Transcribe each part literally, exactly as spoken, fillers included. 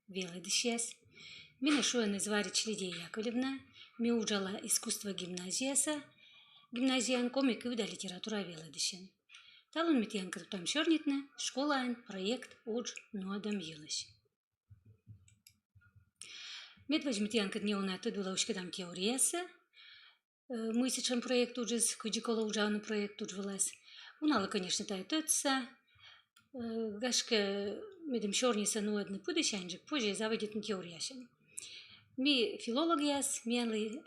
Велӧдысьяс. Менӧ шуӧны Зварич Лидия Яковлевна, ме уджала искусство гимназияса, гимназияын коми кыв да литература велӧдысьӧн. Талун ме тіянкӧд кутам сёрнитны школаын проект удж нуӧдӧм йылысь. Медводз ме тіянкӧд неуна тӧд вылӧ уськӧдам теориясӧ, э, мый сэтшӧм проект уджыс, кыдзи колӧ уджавны проект удж вылас. Уналы, конечно, тайӧ тӧдса. Э, гашкӧ, медым сёрнисӧ нуӧдны пыдісяньджык, позьӧ заводитны теориясянь. Ми филологъяс, миянлы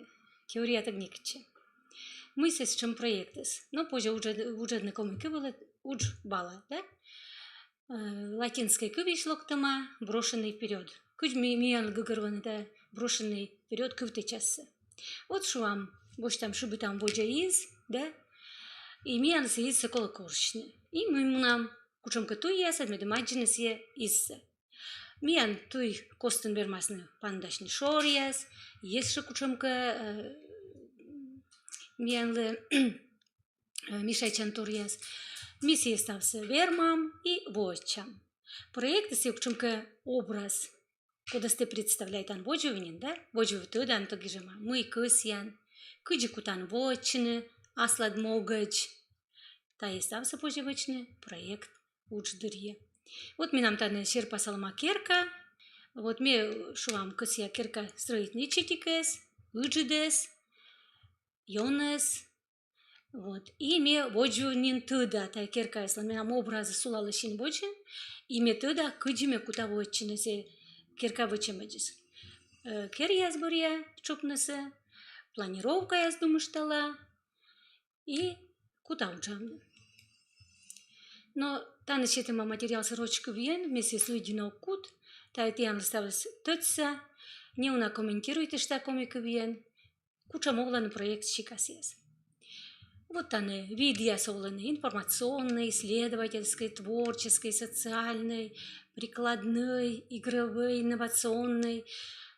теориятӧг некытчӧ. Мый сэтшӧм проектыс? Но, позьӧ уджӧд-, уджӧдны коми кыв вылӧ, удж бала, да? Э, латинскӧй кывйысь локтӧма «брошенный вперёд». Кыдз ми-, миян гӧгӧрвоана тайӧ «брошенный вперёд» кывтӧдчассӧ. Вот шуам, босьтам, шыбитам водзӧ из, да? И миянлы сійӧ изсӧ колӧ корсьны. И ми мунам кутшӧмкӧ туйясӧ, медым аддзыны сійӧ изсӧ. Миян туй костын вермасны паныдасьны шоръяс, ещӧ кутшӧмкӧ, э, миянлы э, мешайтчан торъяс. Ми сійӧ ставсӧ вермам и воӧдчам. Проектыс сійӧ кутшӧмкӧ образ, кодӧс тэ представляйтан водзвыв нин, да? Водзвыв тӧдан, то гижӧма, мый кӧсъян, кыдзи кутан воӧдчыны аслад могӧдз. Тайӧ ставсӧ позьӧ вӧчны проект удж дырйи. Вот менам тані серпасалӧма керка. Вот ме, шуам, кӧсъя керка стрӧитны ичӧтикӧс, ыджыдӧс, ёнӧс, Вот. И ме водзвыв нин тӧда тайӧ керкаяслӧн, менам образыс сулалӧ син водзын, и ме тӧда, кыдзи ме кута воӧдчыны сійӧ керка вӧчӧмӧдзыс. Э, керъяс бӧръя тшупнысӧ, планировкаяс думыштала и кута уджавны. Но тані сетӧма материалыс роч кывйӧн, ме сійӧс лыддьыны ог кут, тайӧ тіянлы ставыс тӧдса, неуна комментируйтышта коми кывйӧн, кутшӧм овлӧны проект сикасъяс. Вот тані видъяс овлӧны: информационнӧй, исследовательскӧй, творческӧй, социальнӧй, прикладнӧй, игровӧй, инновационнӧй,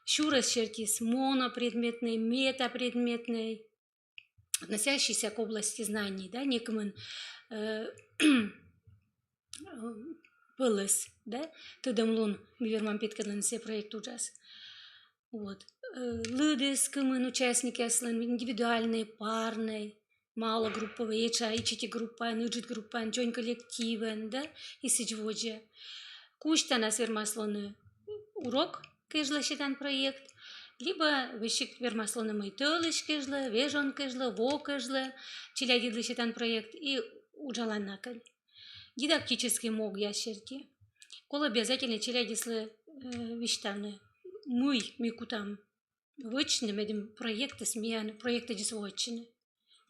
сюрес сертиыс монопредметнӧй, метапредметнӧй, относящийся к области знаний, да, некымын, э, пӧлӧс, да, тӧдӧмлун ми вермам петкӧдлыны сійӧ проект уджас. Вот. Э, лыдыс кымын участникъяслӧн: индивидуальнӧй, парнӧй, малогрупповӧй, этша ичӧтик группаӧн, ыджыд группаӧн, дзонь коллективӧн, да, и сідз водзӧ. Кузьтанас вермас лоны урок кежлӧ сетан проект, либӧ весиг вермас лоны мый тӧлысь кежлӧ, вежон кежлӧ, во кежлӧ челядьыдлы сетан проект, и уджалан накӧд. Дидактическӧй могъяс серти. Колӧ обязательнӧ челядьыслы, э, висьтавны, мый ми кутам вӧчны, медым проектыс миян проектӧдзыс воӧдчыны.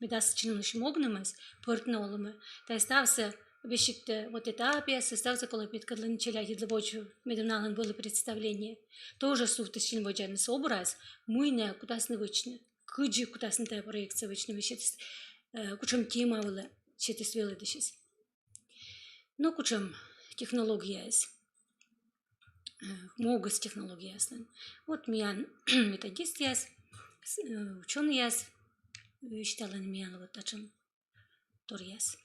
Мед ассьыным могнымӧс пӧртны олӧмӧ. Тайӧ ставсӧ весигтӧ, вот этапъяссӧ, ставсӧ колӧ петкӧдлыны челядьыдлы водзвыв, медым налӧн вӧлі представление. Тоже сувтыштны водзаныс образ, мый найӧ кутасны вӧчны, кыдзи кутасны тайӧ проектсӧ вӧчны, мый сетіс, э, кутшӧм тема вылӧ сетіс велӧдысьыс. Но кутшӧм технологияяс, э, могыс технологияяслӧн. Вот миян методистъяс, с-, э, учёнӧйяс висьталӧны миянлы вот татшӧм торъяс.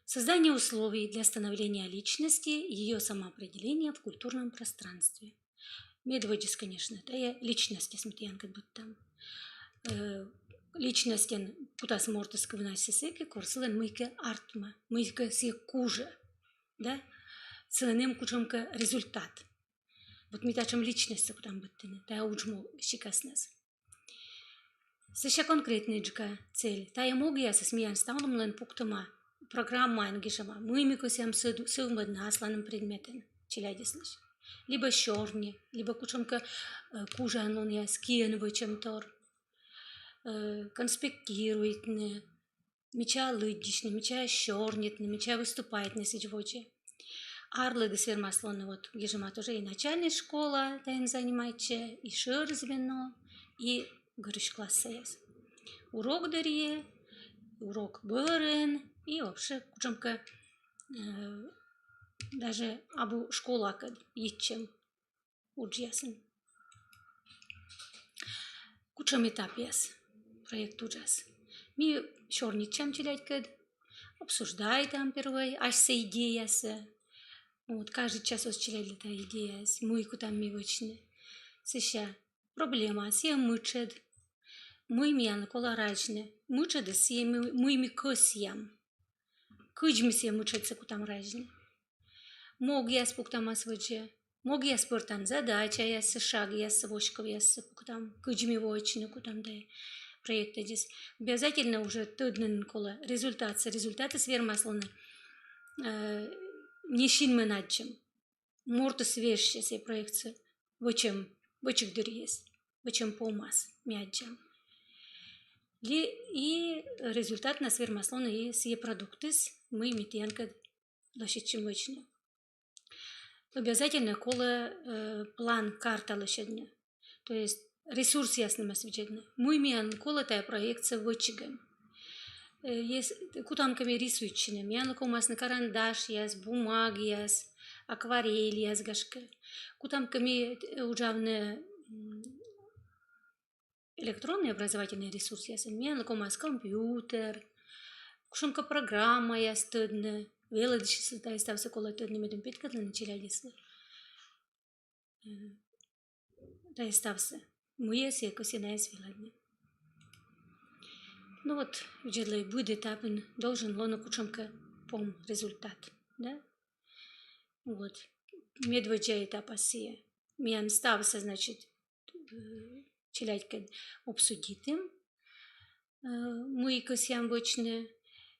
Создание условий для становления личности и её самоопределения в культурном пространстве. Медводдзыс, конечно, тайӧ личностьӧс ми тіянкӧд быдтам. Э, личностьӧн кутас мортыс кывны ассьыс сэки, кор сылӧн мыйкӧ артмӧ, мыйкӧ сійӧ кужӧ, да? Сылӧн эм кутшӧмкӧ результат. Вот ми татшӧм личностьсӧ кутам быдтыны тайӧ уджму сикаснас. Сэсся конкретнӧйджыка цель. Тайӧ могъясӧс миян ставнымлӧн пуктӧма программаӧн, гижӧма, мый ми кӧсъям сӧв-, сӧвмӧдны асланым предметӧн челядьыслысь. Либӧ сёрни, либӧ кутшӧмкӧ, э, кужанлунъяс, киӧн вӧчӧмтор, э, конспектируйтны, мича лыддьысьны, мича сёрнитны, мича выступайтны, сідз водзӧ. Арлыдыс вермас лоны, вот, гижӧма тоже и начальнӧй школа таӧн занимайтчӧ, и шӧрзвено, и гырысь классъяс. Урок дырйи, урок бӧрын, и вообще кутшӧмкӧ, э, даже абу школакӧд йитчӧм уджъясын. Кутшӧм этапъяс проект уджас. Ми сёрнитчам челядькӧд, обсуждайтам первой асьсӧ идеясӧ, Вот, каждый час оз челядьлы та идеяяс, мый кутам ми вӧчны. Сэсся проблема, сійӧ мытшӧд. Мый миянлы колӧ разьны. Мытшӧдыс сійӧ, мый, мый ми кӧсъям. Кыдз ми сійӧ мытшӧдсӧ кутам разьны. Могъяс пуктамас водзӧ. Могъяс пӧртан задачаяссӧ, шагъяссӧ, воськовъяссӧ пуктам. Кыдз ми вӧчны кутам тайӧ проектсӧ. Обязательно уже тӧдны колӧ результатсӧ. Результатыс вермас лоны, э, не синмӧн аддзӧм. Мортыс вежсьӧ сійӧ проектсӧ вӧчӧм, вӧчӧм дырйиыс, вӧчӧм помас ми аддзам. И, и результатнас вермас лоны и сійӧ продуктыс, мый ми тіянкӧд лӧсьӧдчим вӧчны. Обязательно колӧ, э, план, карта лӧсьӧдны. То есть ресурсъяснымӧс видзӧдны. Мый миян колӧ тайӧ проектсӧ вӧчигӧн. Э, ес-, кутам кӧ ми рисуйтчыны, миянлы ковмасны карандашъяс, бумагъяс, акварельяс, гашкӧ. Кутам кӧ ми, э, уджавны, м, электронный образовательный ресурсъясын, миянлы ковмас компьютер, кутшӧмкӧ программаяс тӧдны, велӧдысьыслы тайӧ ставсӧ колӧ тӧдны, медым петкӧдлыны челядьыслы. Э, тайӧ ставсӧ. Мыйӧ сійӧ кӧсйӧ найӧс велӧдны. Ну вот, видзӧдлӧй, быд этапын должен лоны кутшӧмкӧ пом, результат, да? Вот. Медводдза этапас сійӧ. Миян ставсӧ, значит, э, челядькӧд обсудитім, э, мый кӧсъям вӧчны,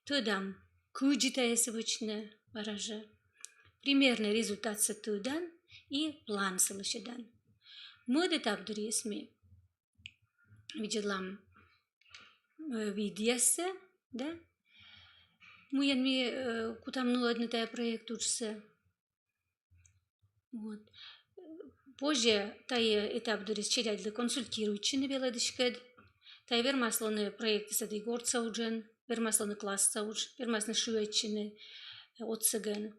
тӧдам, кыдзи тайӧс вӧчны, бара жӧ. Примернӧй результатсӧ тӧдан и плансӧ лӧсьӧдан. Мӧд этап дырйиыс ми видзӧдлам, э, видъяссӧ, да? Мыйӧн ми, э, кутам нуӧдны тайӧ проект уджсӧ. Вот. Позьӧ тайӧ этап дырйиыс челядьлы консультируйтчыны велӧдыськӧд. Тайӧ вермас лоны проектыс ӧд и гортса уджӧн, вермас лоны класса удж, вермасны шыӧдчыны, э, отсӧгӧн.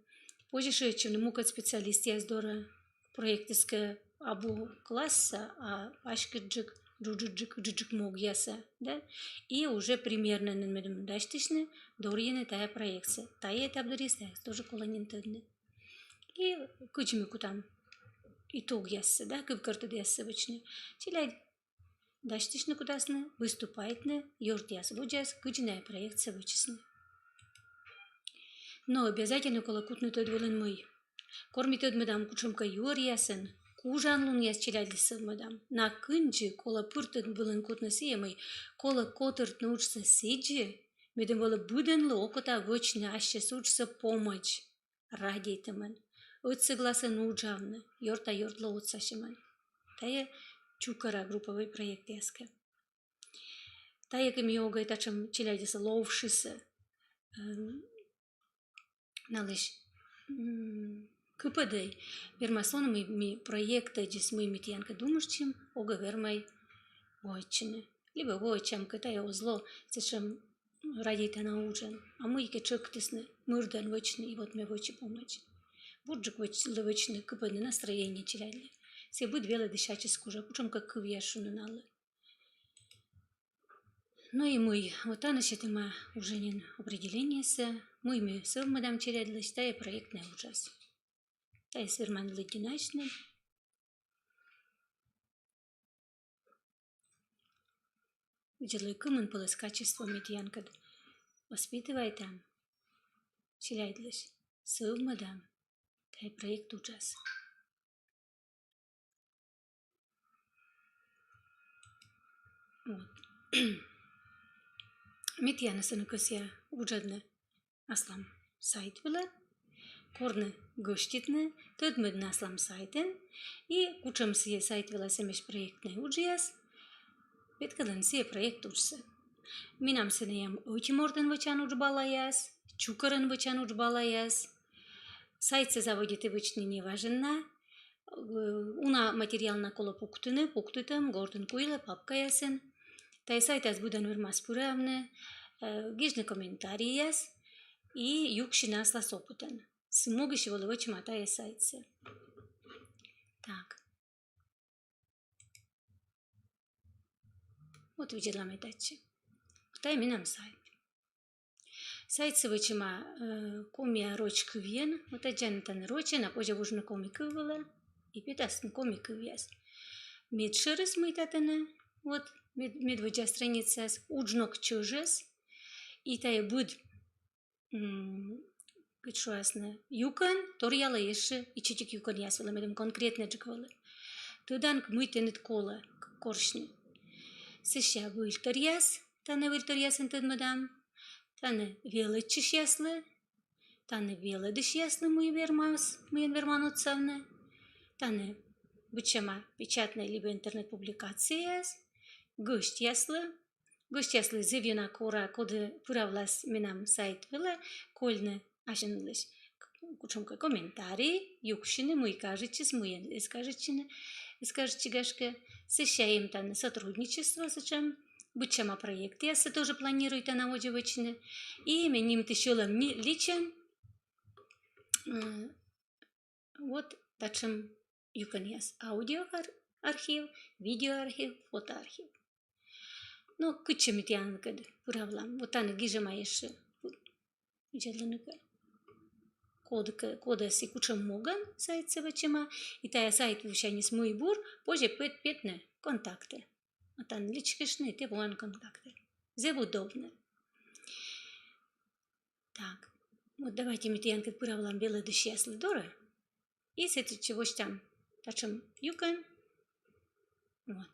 Позьӧ шыӧдчыны мукӧд специалистъяс дорӧ. Проектыс кӧ абу класса, а паськыдджык, джуджыдджык, джуджыдджык могъяса, да? И уже примернӧ нин медым дасьтысьны дорйыны тайӧ проектсӧ. Тайӧ этап дырйиыс тайӧс тоже колӧ нин тӧдны. И кыдзи ми кутам итогъяссӧ, да, кывкӧртӧдъяссӧ вӧчны. Челядь дасьтысьны кутасны, выступайтны ёртъяс-водзас, кыдзи найӧ проектсӧ вӧчисны. Но обязательно колӧ кутны тӧд вылын мый. Кор ми тӧдмӧдам кутшӧмкӧ юӧръясӧн, кужанлунъяс челядьлысь сӧвмӧдам. На кындзи колӧ пыр тӧд вылын кутны сійӧ, мый колӧ котыртны уджсӧ сідзи, медым вӧлі быдӧнлы окота вӧчны ассьыс уджсӧ помӧдз, радейтӧмӧн, ӧтсӧгласӧн уджавны, ёрта-ёртлы отсасьӧмӧн. Тайӧ чукӧра группӧвӧй проектъяс кӧ. Тайӧ кӧ ми огӧ татшӧм челядьыс ловшисӧ, эм, налысь, м, кыпӧдӧй, вермас лоны, мый ми проектӧдзыс, мый ми тіянкӧд думыштчим, огӧ вермӧй воӧдчыны. Либӧ воӧдчам кӧ, тайӧ оз ло сэтшӧм радейтана уджӧн, а мыйкӧ тшӧктісны мырдӧн вӧчны, и вот ме вӧчи помӧдз. Бурджык вӧч-, лӧ вӧчны, кыпӧдны настроение челядьлы. Сійӧ быд велӧдысь ачыс кужӧ, кутшӧмкӧ кывъяс шуны налы. Но и мый, вот тані сетӧма уже нин определениесӧ, мый ми сӧвмӧдам челядьлысь тайӧ проектнӧй уджас. Тайӧс верман лыддьыны асьным. Видзӧдлӧй, кымын пӧлӧс качество ми тіянкӧд воспитывайтам челядьлысь, сӧвмӧдам тайӧ проект уджас. Вот. Ме тіянӧс ӧні кӧсъя уджавны аслам сайт вылӧ, корны гӧститны, тӧдмӧдны аслам сайтын, и кутшӧм сійӧ сайт вылас эмӧсь проектнӧй уджъяс, петкӧдлыны сійӧ проект уджсӧ. Менам сэні эм ӧти мортӧн вӧчан уджбалаяс, чукӧрӧн вӧчан уджбалаяс. Сайтсӧ заводиті вӧчны неважӧн на, э, уна материал на колӧ пуктыны, пуктытӧм, гортын куйлӧ, папкаясын. Тайӧ сайтас быдӧн вермас пырӧдны, э, гижны комментарийяс и юксьыны аслас опытӧн. Сы могысь вӧлі вӧчӧма тайӧ сайтсӧ. Так. Вот видзӧдлам татчӧ. Тайӧ менам сайт. Сайтсӧ вӧчӧма, э, коми-роч кывйӧн, вот аддзан, тані рочӧн, а позьӧ вуджны коми кыв вылӧ, и петасны коми кывъяс. Медшӧрыс, мый татӧні, вот, мед-, медводдза страницаыс, уджног чӧжӧс, и тайӧ быд, м, кыдз шуасны, юкӧн торъялӧ ещӧ ичӧтик юкӧнъяс вылӧ, медым конкретнӧйджык вӧлі. Тӧдан, мый тэныд колӧ к-, корсьны. Сэсся выльторъяс, тані выльторъясӧн тӧдмӧдам, тані велӧдчысьяслы, тані велӧдысьяслы, мый вермас, мыйӧн верман отсавны, тані быдсяма печатнӧй либӧ интернет-публикацияяс, гӧсьтъяслы, гӧсьтъяслы зэв ёна кора, коді пыравлас менам сайт вылӧ, кольны асьнылысь к-, кутшӧмкӧ комментарий, юксьыны, мый кажитчис, мый эз кажитчыны, эз кажитчы, гашкӧ. Сэсся эм тані сотрудничество сэтшӧм, быдсяма проектъяссӧ тоже планируйта на водзӧ вӧчны. И ме нимтысь сьӧлӧм ни-, личӧн, м, вот татшӧм юкӧнъяс: аудиоар-, архив, видеоархив, фотоархив. Но кытчӧ ми тіянкӧд пыравлам? Вот тані гижӧма ещӧ. Видзӧдлыны кӧ, кодкӧ, кодӧс и кутшӧм могӧн сайтсӧ вӧчӧма, и тайӧ сайт вывсяньыс мый бур, позьӧ пет-, петны контактӧ. Вот тані личкыштны, тэ воан контактӧ. Зэв удобнӧ. Так, вот давайте ми тіянкӧд пыравлам велӧдысьяслы дорӧ. И сэтчӧ восьтам татшӧм юкӧн. Вот.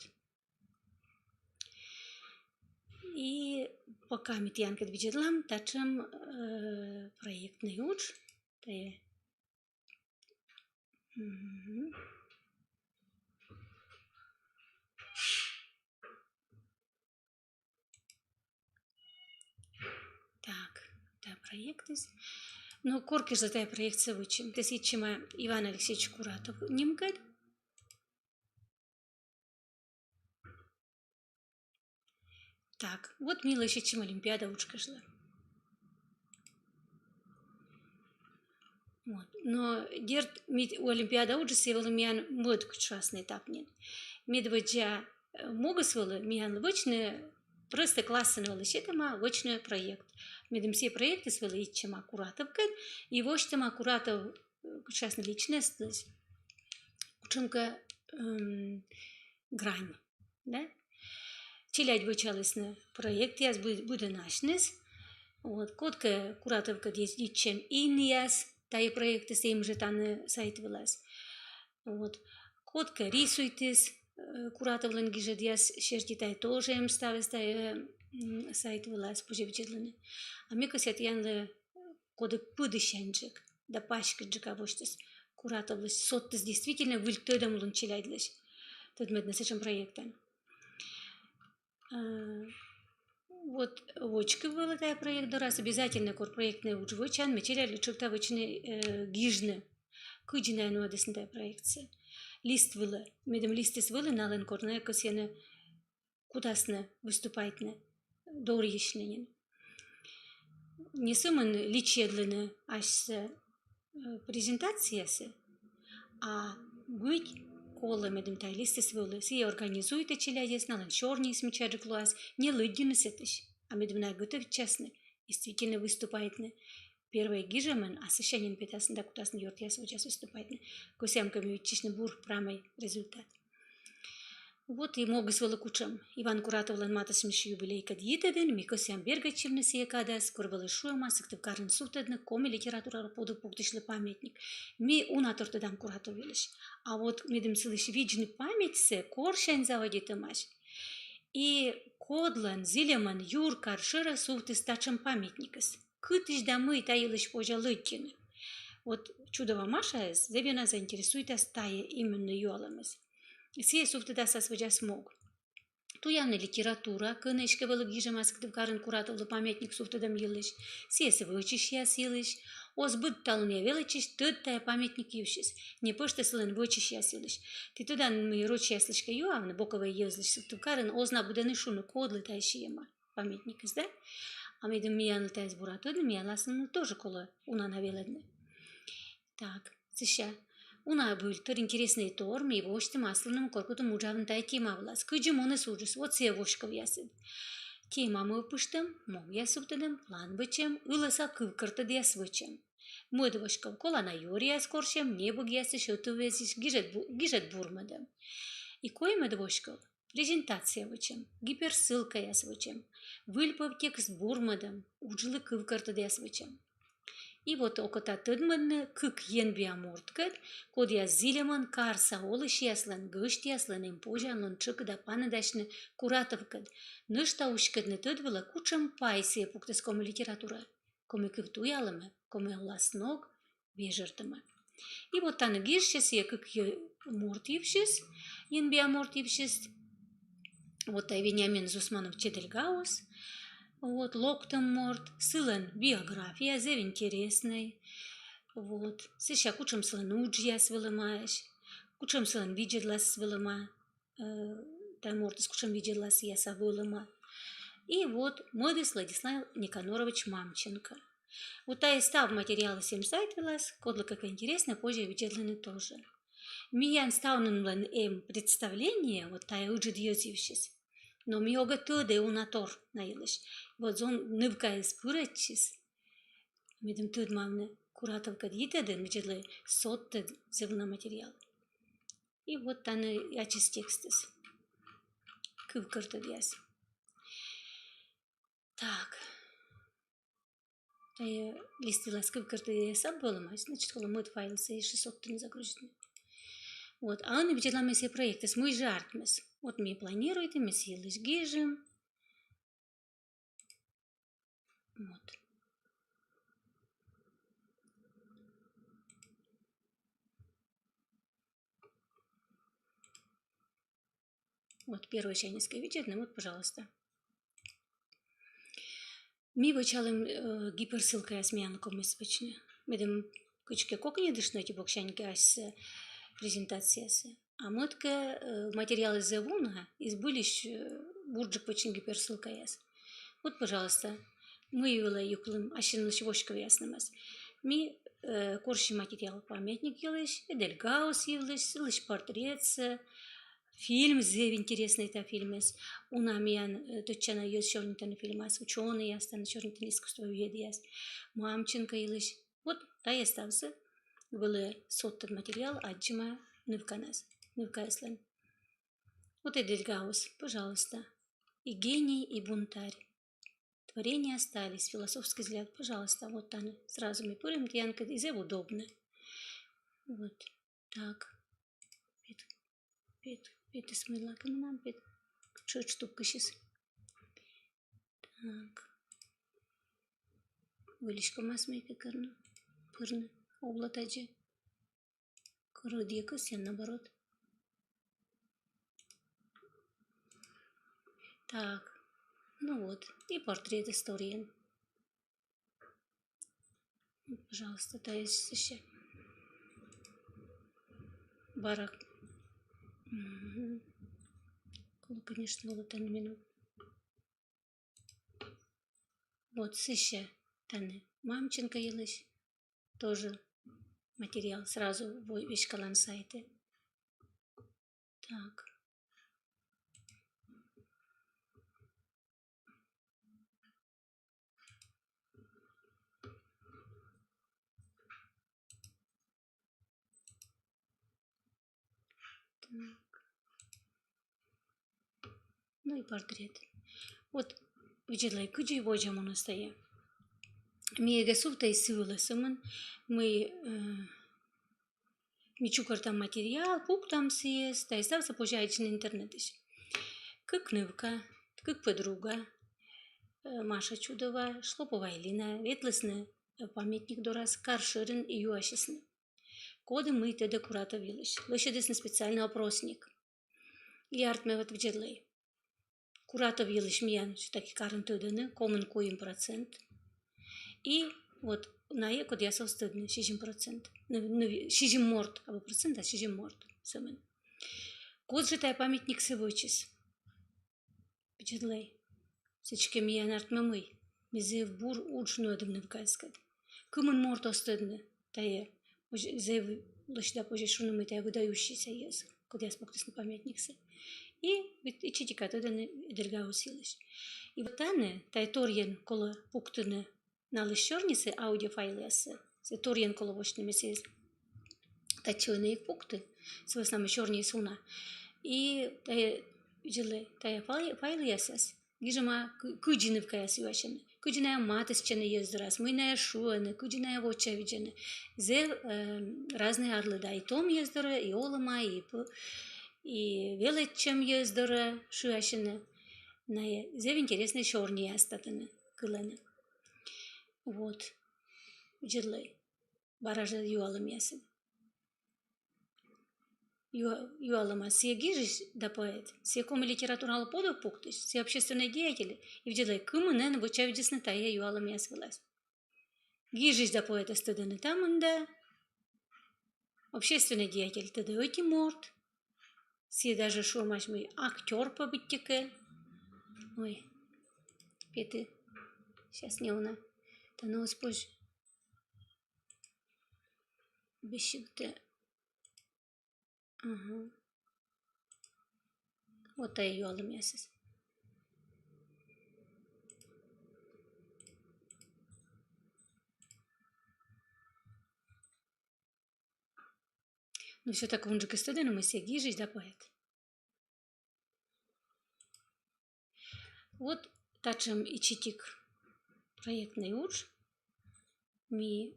И пока ми тіянкӧд видзӧдлам татшӧм, э, проектнӧй удж, тайӧ. Мгм. Так, тайӧ проектыс. Но кор кежлӧ тайӧ проектсӧ вӧчим? Тайӧс йитчӧма Иван Алексеевич Куратов нимкӧд. Так, вот ми лӧсьӧдчим олимпиада удж кежлӧ. Вот. Но дерт, ми олимпиада уджыс сійӧ вӧлі миян мӧд, кыдз шуасны, этап нин. Медводдза, э, могыс вӧлі миянлы вӧчны, просто классын вӧлі сетӧма вӧчны проект. Медым сійӧ проектыс вӧлі йитчӧма Куратовкӧд, и восьтӧма Куратов, э, кыдз шуасны, личностьлысь кутшӧмкӧ, эм, грань, да? Челядь вӧчалісны проектъяс, бы-, быдӧн асьныс. Вот, кодкӧ Куратовкӧд йи-, йитчӧм инъяс тайӧ проектыс эм жӧ тані сайт вылас. Вот. Кодкӧ рисуйтіс, э, Куратовлӧн гижӧдъяс серти, тайӧ тоже эм ставыс тайӧ, м, сайт вылас, позьӧ видзӧдлыны. А ме кӧсъя тіянлы, э, коді пыдісяньджык да паськыдджыка восьтіс Куратовлысь, содтіс действительно выль тӧдӧм лун челядьлысь, тӧдмӧдны сэтшӧм проектӧн. Э, вот водзкыв вӧлі тайӧ проект дорас. Обязательно, кор проектнӧй удж вӧчан, ме челядьлы тшӧкта вӧчны, э, гижны, кыдзи найӧ нуӧдісны тайӧ проектсӧ. Лист вылӧ, медым листыс вӧлі налӧн, кор найӧ кӧсйӧны, кутасны выступайтны, дорйысьны нин. Не сӧмын личӧдлыны асьсӧ, э, презентациясӧ, а быть колӧ, медым тайӧ листыс вӧлі. Сійӧ организуйтӧ челядьӧс, налӧн сёрниыс мичаджык лоас, не лыддьыны сэтысь, а медым найӧ готовитчасны действительно выступайтны. Первой гижӧмӧн, а сэсся нин петасны да кутасны ёртъяс водзас выступайтны. Кӧсъям кӧ ми виччысьны бур, прамӧй результат. Вот и могыс вӧлі кутшӧм. Иван Куратовлӧн матыссьым юбилейкӧд йитӧдын ми кӧсъям бергӧдчывны сійӧ кадас, кор вӧлі шуӧма Сыктывкарын сувтӧдны коми литература подув пуктысьлы памятник. Ми уна тор тӧдам Куратов йылысь. А вот медым сылысь видзны паметьсӧ, корсянь заводитӧмаӧсь. И кодлӧн зільӧмӧн юркар шӧрӧ сувтіс татшӧм памятникыс. Кытысь да мый та йылысь позьӧ лыддьыны. Вот Чудова Машаӧс зэв ёна заинтересуйтас тайӧ именно юалӧмыс. Сійӧ сувтӧдас ас водзас мог. Туявны литература, кӧні эськӧ вӧлі гижӧма Сыктывкарын Куратовлы памятник сувтӧдӧм йылысь. Сійӧс вӧчысьяс йылысь. Оз быд талунъя велӧдчысь тӧд тайӧ памятник йывсьыс. Не пӧшти сылӧн вӧчысьяс йылысь. Ті тӧданныд, мый рочьяслысь кӧ юавны, Боковӧй йӧзлысь Сыктывкарын, оз на быдӧны шуны, кодлы тайӧ сиӧма памятникыс, да? А медым миянлы тайӧс бура тӧдны, миянлы аслыным тоже колӧ уна на велӧдны. Так, сэсся. Уна выльтор, интереснӧй тор, ми восьтім аслыным, кор кутім уджавны тайӧ тема вылас. Кыдзи муніс уджыс, вот сійӧ воськовъясыд. Тема мӧвпыштӧм, могъяс сувтӧдӧм, план вӧчӧм, ылӧса кывкӧртӧдъяс вӧчӧм. Мӧд воськов: колана ёръяс корсьӧм, небӧгъясысь, ӧтуввезйысь, гижӧд бу-, гижӧд бурмӧдӧм. И коймӧд воськов: презентация вӧчӧм, гиперссылкаяс вӧчӧм, выльпӧв текст бурмӧдӧм, уджлы кывкӧртӧдъяс вӧчӧм. И вот окота тӧдмӧдны кык енбиа морткӧд, кодъяс зільӧмӧн карса олысьяслӧн, гӧсьтъяслӧн эм позянлун тшӧкыда паныдасьны куратовкӧд, нӧшта уськӧдны тӧд вылӧ, кутшӧм пай сійӧ пуктӧ коми литератураӧ, коми кыв туялӧмӧ, коми оласног вежӧртӧмӧ. И вот тані гижсьӧ сійӧ кык йӧ-, морт йывсьыс, енбиа морт йывсьыс. Вот тайӧ Вениамин Зусманов «Чедельгаус». Вот, локтӧм морт, сылӧн биография зэв интереснӧй. Вот, сэсся кутшӧм сылӧн уджъяс вӧлӧмаӧсь, кутшӧм сылӧн видзӧдлас вӧлӧма, э, тайӧ мортыс кутшӧм видзӧдласъяса вӧлӧма. И вот мӧдыс Владислав Никанорович Мамченко. Вот тайӧ став материалыс эм сайт вылас, кодлыкӧ кӧ интереснӧ, позьӧ видзӧдлыны тоже. Миян ставнымлӧн эм представление, вот тайӧ ыджыд йӧз йывсьыс. Но ми огӧ тӧдӧй уна тор на йылысь. Вот зон нывкаыс пырӧдчис, медым тӧдмавны, куратовкӧд йитӧдын, видзӧдлӧй, содтӧд зэв уна материал. И вот тані ачыс текстыс. Кывкӧртӧдъяс. Так. Тайӧ лист вылас кывкӧртӧдъяс абу вӧлӧмаӧсь, значит, колӧ мӧд файлсӧ ещӧ содтыны, загрузитны. Вот. А ӧні видзӧдлам ми сійӧ проектсӧ, мый жӧ артмис. Вот ми планируйтім, ми сы йылысь гижим. Вот. Вот первойсяньыс кӧ видзӧдны, вот, пожалуйста. Ми вӧчалім, э, гиперссылкаяс, миян ковмис вӧчны. Медым кыдзкӧ кокньӧдыштны ӧти боксянь кӧ асьсӧ презентациясӧ. А мӧд кӧ, э, материалыс зэв уна, и збыльысь, э, бурджык вӧчны гиперссылкаяс. Вот, пожалуйста, мый вылӧ юклім ассьыныс воськовъяснымӧс. Ми, э, корсим материал памятник йылысь, Эдельгаус йылысь, сылысь портретсӧ, фильм, зэв интереснӧй тайӧ фильмыс. Уна миян, э, тӧдчана йӧз сёрнитӧны фильмас, учёнӧйяс тані сёрнитӧны, искусствоведъяс, Мамченко йылысь. Вот тайӧ ставсӧ вӧлі содтӧд материал аддзӧма нывканас, нывкаяслӧн. Вот Эдельгаус, пожалуйста. И гений, и бунтарь. Творение остались, философский взгляд, пожалуйста, вот тані. Сразу ми пырим, тіянкӧд и зэв удобнӧ. Вот. Так. Пет, пет, петыс мыйла кӧ мунам, пет, тшӧтш тупкысис. Так. Выльысь ковмас мыйкӧ керны, пырны, овлӧ тадзи. Кӧрыдйӧ кӧсъян, наоборот. Так, ну вот, и портрет истории. Пожалуйста, тайӧ сэсся. Барак. Мгм. Колӧ, конечно, было тані минут. Вот, сэсся тані Мамченко йылысь тоже материал сразу во-, веськалан сайтӧ. Так. Так. Ну и портрет. Вот, видзӧдлӧй, кыдзи водзӧ мунӧ тайӧ. Ми эгӧ сувтӧй сы вылӧ сӧмын, мый, э, ми чукӧртам материал, пуктам сійӧс, тайӧ ставсӧ позьӧ аддзыны интернетысь. Кык нывка, кык подруга, э, Маша Чудова, Шлопова Элина, ветлісны, э, памятник дорас кар шӧрын и юасисны, коді мый тӧдӧ Куратов йылысь. Лӧсьӧдісны специальнӧй опросник. И артмӧ, вот видзӧдлӧй. Куратов йылысь миян всё-таки карын тӧдӧны комын куим процент. И вот найӧ, кодъяс оз тӧдны, сизим процент. Ну, ну, сизим морт, абу процент, а сизим морт сӧмын. Код жӧ тайӧ памятниксӧ вӧчис? Видзӧдлӧй. Сідзкӧ, миян артмӧ мый, ми зэв бур удж нуӧдім нывкаыскӧд. Кымын морт оз тӧдны тайӧ, зэв, лӧсьыда позьӧ шуны, мый тайӧ выдающийся йӧз. кодъяс пуктісны памятниксӧ. И ичӧтика тӧдӧны Эдельгаус йылысь. И вот тані тайӧ торйӧн колӧ пуктыны налысь сёрнисӧ, аудиофайлъяссӧ. Сійӧ торйӧн колӧ восьтыны, ме сійӧс татчӧ ӧні эг пукты, сы вӧсна мый сёрниыс уна. И тайӧ, видзӧдлӧй, тайӧ фай-, файлъясас гижӧма кы-, кыдзи нывкаяс юасьӧны, кыдзи найӧ матыстчӧны йӧз дорас, мый найӧ шуӧны, кыдзи найӧ вочавидзӧны. Зэв, э, разнӧй арлыда: и том йӧз дорӧ, и олӧма, и п-, и велӧдчӧм йӧз дорӧ шыасьӧны. Найӧ зэв интереснӧй сёрнияс татӧні кылӧны. Вот. Видзӧдлӧй. Бара жӧ юалӧмъясыс. Ю-, юалӧма: сійӧ гижысь да поэт, сійӧ коми литературалы подув пуктысь, сійӧ общественнӧй деятель? И видзӧдлӧй, кымын эн вочавидзисны тайӧ юалӧмъяс вылас. Гижысь да поэтӧс тӧдӧны та мында, общественнӧй деятель тӧдӧ ӧти морт, сійӧ даже, шуӧмаӧсь, мый актёр пӧ быттьӧкӧ. Ой, петі. Сейчас не уна. Тані оз позь бесьыдтӧ. Ага. Вот тайӧ юалӧмъясыс. Но всё-таки унджыкыс тӧдӧны, мый сійӧ гижысь да поэт. Вот татшӧм ичӧтик проектнӧй удж. Ми,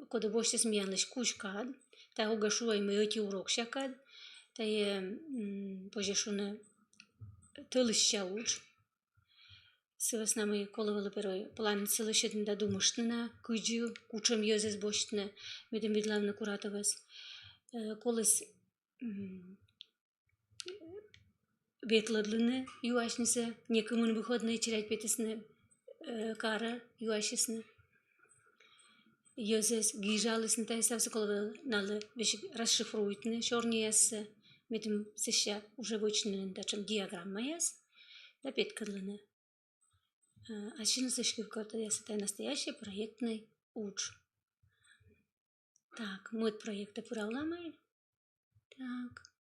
коді босьтіс миянлысь кузь кад, тайӧ, огӧ шуӧй, мый ӧти урок сякад, тайӧ, м, позьӧ шуны, тӧлысся удж. Сы вӧсна мый колӧ вӧлі первой плансӧ лӧсьӧдны да думыштны на, кыдзи, кутшӧм йӧзӧс босьтны, медым видлавны куратовӧс. Э, коліс, м, ветлӧдлыны юасьнысӧ, некымын выходнӧй челядь петісны, э, карӧ, юасисны. Йӧзӧс гижалісны, тайӧ ставсӧ колӧ налы весиг расшифруйтны, сёрнияссӧ, медым сэсся уже вӧчны нин татшӧм диаграммаяс да петкӧдлыны. Э, ассьыныс эськӧ кывкӧртӧдъясыс, тайӧ настоящий проектнӧй удж. Так, мӧд проектӧ пыравлам ай. Так.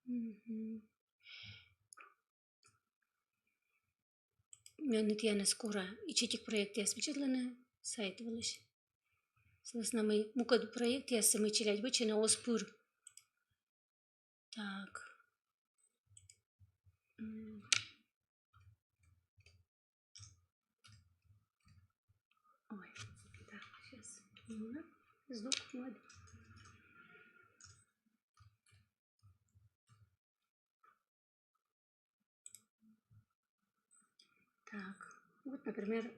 Мгм. Ме ӧні тіянӧс кора ичӧтик проектъяс видзӧдлыны сайт вылысь. Сы вӧсна мый мукӧд проектъяссӧ мый челядь вӧчӧны, оз пыр. Так. М. Ой, так, сейчас. Звук мой. Так, вот, например,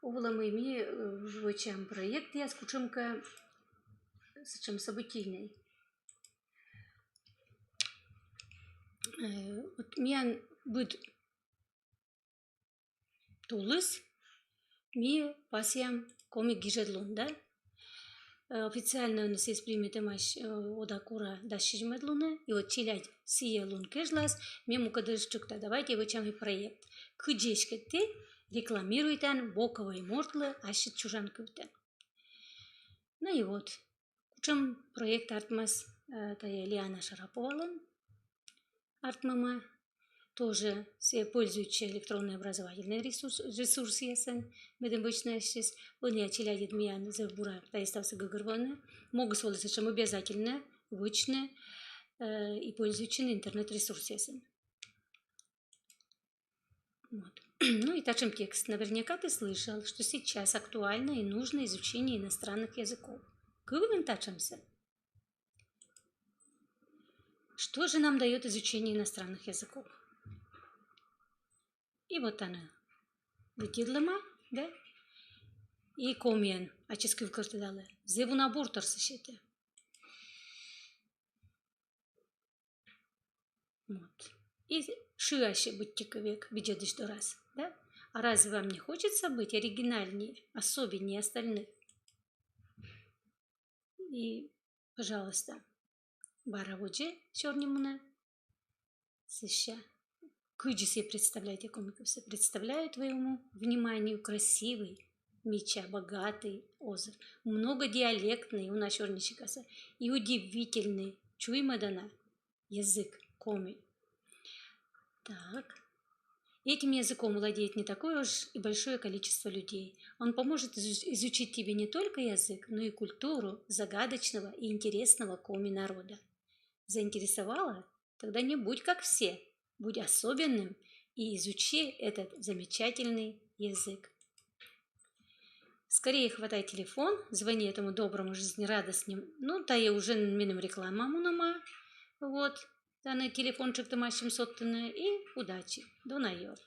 овлӧ, мый ми, э, вӧчам проектъяс кутшӧмкӧ сэтшӧм событийнӧй. Э, вот миян быд тулыс ми пасъям коми гижӧдлун, да? Э, официальнӧ ӧні сійӧс примитӧмаӧсь, э, ода кора дас сизимӧд лунӧ, и вот челядь сійӧ лун кежлас ме мукӧдысь тшӧкта: давайте вӧчам и проект. Кыдзи эськӧ ті рекламируйтан боковӧй мортлы ассьыд чужан кывтӧ. Ну и вот. Кутшӧм проект артмас, э, тайӧ Лиана Шараповалӧн артмӧма. Тоже сійӧ пользуйтчӧ электроннӧй образовательнӧй ресурс, ресурсъясӧн, медым вӧчны ассьыс. Ӧнія челядьыд миян зэв бура тайӧ ставсӧ гӧгӧрвоӧны. Могыс вӧлі сэтшӧм обязательнӧ вӧчны, э, и пользуйтчыны интернет-ресурсъясӧн. Вот. Ну и татшӧм текст. Наверняка ты слышал, что сейчас актуально и нужно изучение иностранных языков. Кывлін татшӧмсӧ. Что же нам даёт изучение иностранных языков? И вот оно. Видзӧдлӧма, да? И комиӧн ачыс кывкӧртӧдалӧ. Зэв уна бур торсӧ сетӧ. Вот. И шыасьӧ быттьӧкӧ век видзӧдысь дорас, да? А разве вам не хочется быть оригинальнее, особеннее остальных? И, пожалуйста, бара водзӧ сёрни мунӧ. Сэсся. Кыдзи сійӧ представляет, я комиков сійӧ представляю твоему вниманию красивый, мича, богатый озыр, многодиалектный, уна сёрнисикаса, и удивительный, чуймӧдана язык коми. Так. Этим языком владеет не такое уж и большое количество людей. Он поможет изуч- изучить тебе не только язык, но и культуру загадочного и интересного коми народа. Заинтересовала? Тогда не будь как все, будь особенным и изучи этот замечательный язык. Скорее хватай телефон, звони этому доброму, жизнерадостному. Ну, тайӧ уже меным реклама мунӧма. Вот. Тані телефончиктӧ ме ачым содтыны и удачи. Дона ёрт.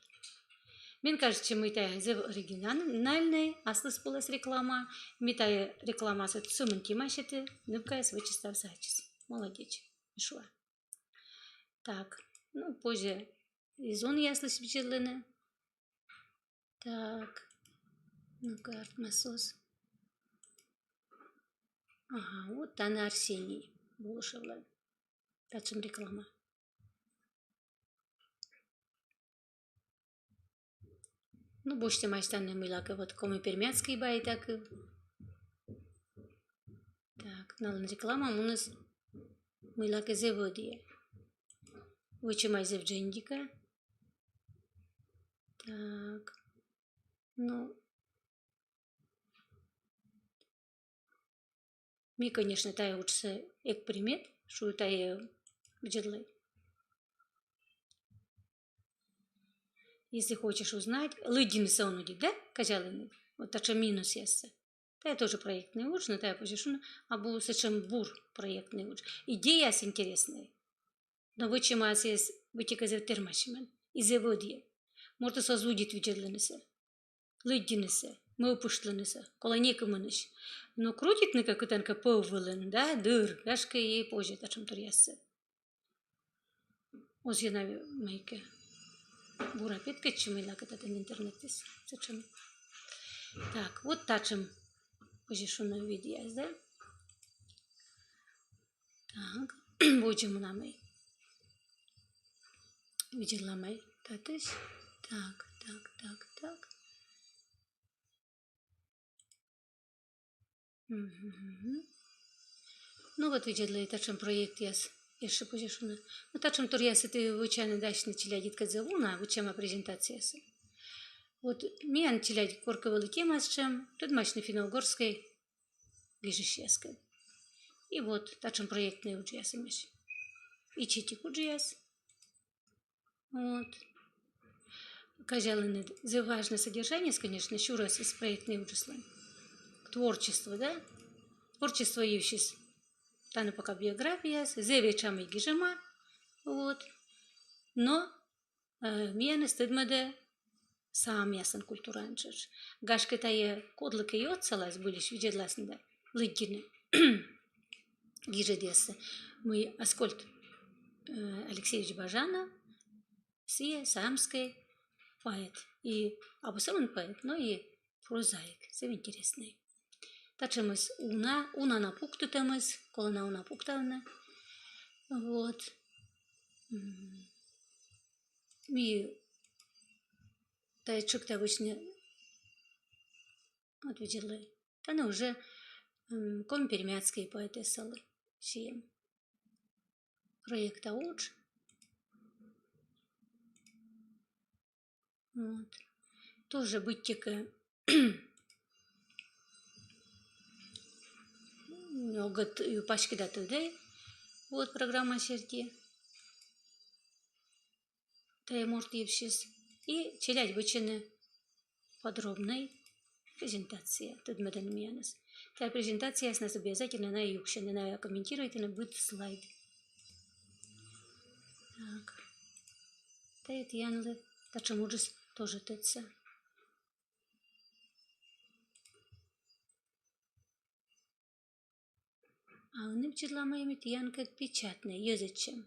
Мен кажется, мый тайӧ зэв оригинальнӧй, аслыспӧлӧс реклама. Ми тайӧ рекламасӧ сӧмын темасьӧмтӧ, нывкаяс вӧчӧ ставсӧ ачыс. Молодец. Шуа. Так, ну, позьӧ и зонъяслысь видзӧдлыны. Так, ну-ка, артмас оз. Ага, вот тані Арсений Булышевлӧн татшӧм реклама. Ну, босьтӧмаӧсь тані мыйлакӧ вот коми-пермяцкӧй байда кыв. Так, налӧн реклама муніс мыйлакӧ зэв ӧдйӧ. Вӧчӧмаӧсь зэв дженьыдика. Так. Ну, ми, конечно, тайӧ уджсӧ эг примит, шуи тайӧ видзӧдлӧй. Если хочешь узнать, лыддьынысӧ он удит, да, казялыны. Вот татшӧм минусъяссӧ. Тайӧ тоже проектнӧй удж, но тайӧ позьӧ шуны, абу сэтшӧм бур проектнӧй удж. Идеяыс интереснӧй. Но вӧчӧмаӧсь быттьӧкӧ зэв тэрмасьӧмӧн и зэв ӧдйӧ. Мортыс оз удит видзӧдлынысӧ, лыддьынысӧ, мӧвпыштлынысӧ, колӧ некымынысь. Но крутитны кӧ кытӧнкӧ пӧв вылын, да, дыр, гашкӧ и позьӧ татшӧм торъяссӧ. Оз ёна мыйкӧ бура петкӧдчы, мыйлакӧ татӧн интернетыс сэтшӧм. Так, вот татшӧм, позьӧ шуны, видъяс, да? Так, водзӧ мунам ми. Видзӧдлам ми татысь. Так, так, так, так. Мгм. Ну вот, видзӧдлӧй, татшӧм проектъяс ещӧ позьӧ шуны. Ну, татшӧм торъяссӧ ті вӧчанныд асьныд челядьыдкӧд зэв уна, вӧчӧма презентациясӧ. Вот миян челядь коркӧ вӧлі темасьӧм, тӧдмасьны финно-угорскӧй гижысьяскӧд. И вот татшӧм проектнӧй уджъяс эмӧсь. Ичӧтик уджъяс. Вот. Казялыны, зэв важнӧй содержаниеыс, конечно, сюрӧсыс проектнӧй уджыслӧн. Творчество, да? Творчество йывсьыс. Тані пока биографияыс, зэв этша, мый гижӧма. Вот. Но э, миянӧс тӧдмӧдӧ саамъяслӧн культураӧн тшӧтш. Гашкӧ, тайӧ кодлыкӧ и отсалас, збыльысь видзӧдласны да лыддьыны гижӧдъяссӧ, мый Аскольд, э, Алексеевич Бажанов, сійӧ саамскӧй поэт. И абу сӧмын поэт, но и прозаик, зэв интереснӧй. Татшӧмыс уна, уна на пуктытӧмыс, колӧ на уна пуктавны. Вот. М. Ми тайӧ тшӧкта вӧчны, вот видзӧдлӧй. Тані уже, м, коми-пермяцкӧй поэтессалы сиӧм. Проекта удж. Вот. Тоже быттьӧкӧ огӧд паськыда тӧдӧй. Вот программа серти. Тайӧ морт йывсьыс. И челядь вӧчӧны подробнӧй презентация, тӧдмӧдӧны миянӧс. Тайӧ презентацияяснас обязательно на юксьыны, на комментируйтны быд слайд. Так. Тайӧ тіянлы татшӧм уджыс тоже тӧдса. А ӧні видзӧдлам ми тіянкӧд печатнӧй, йӧзӧдчӧм.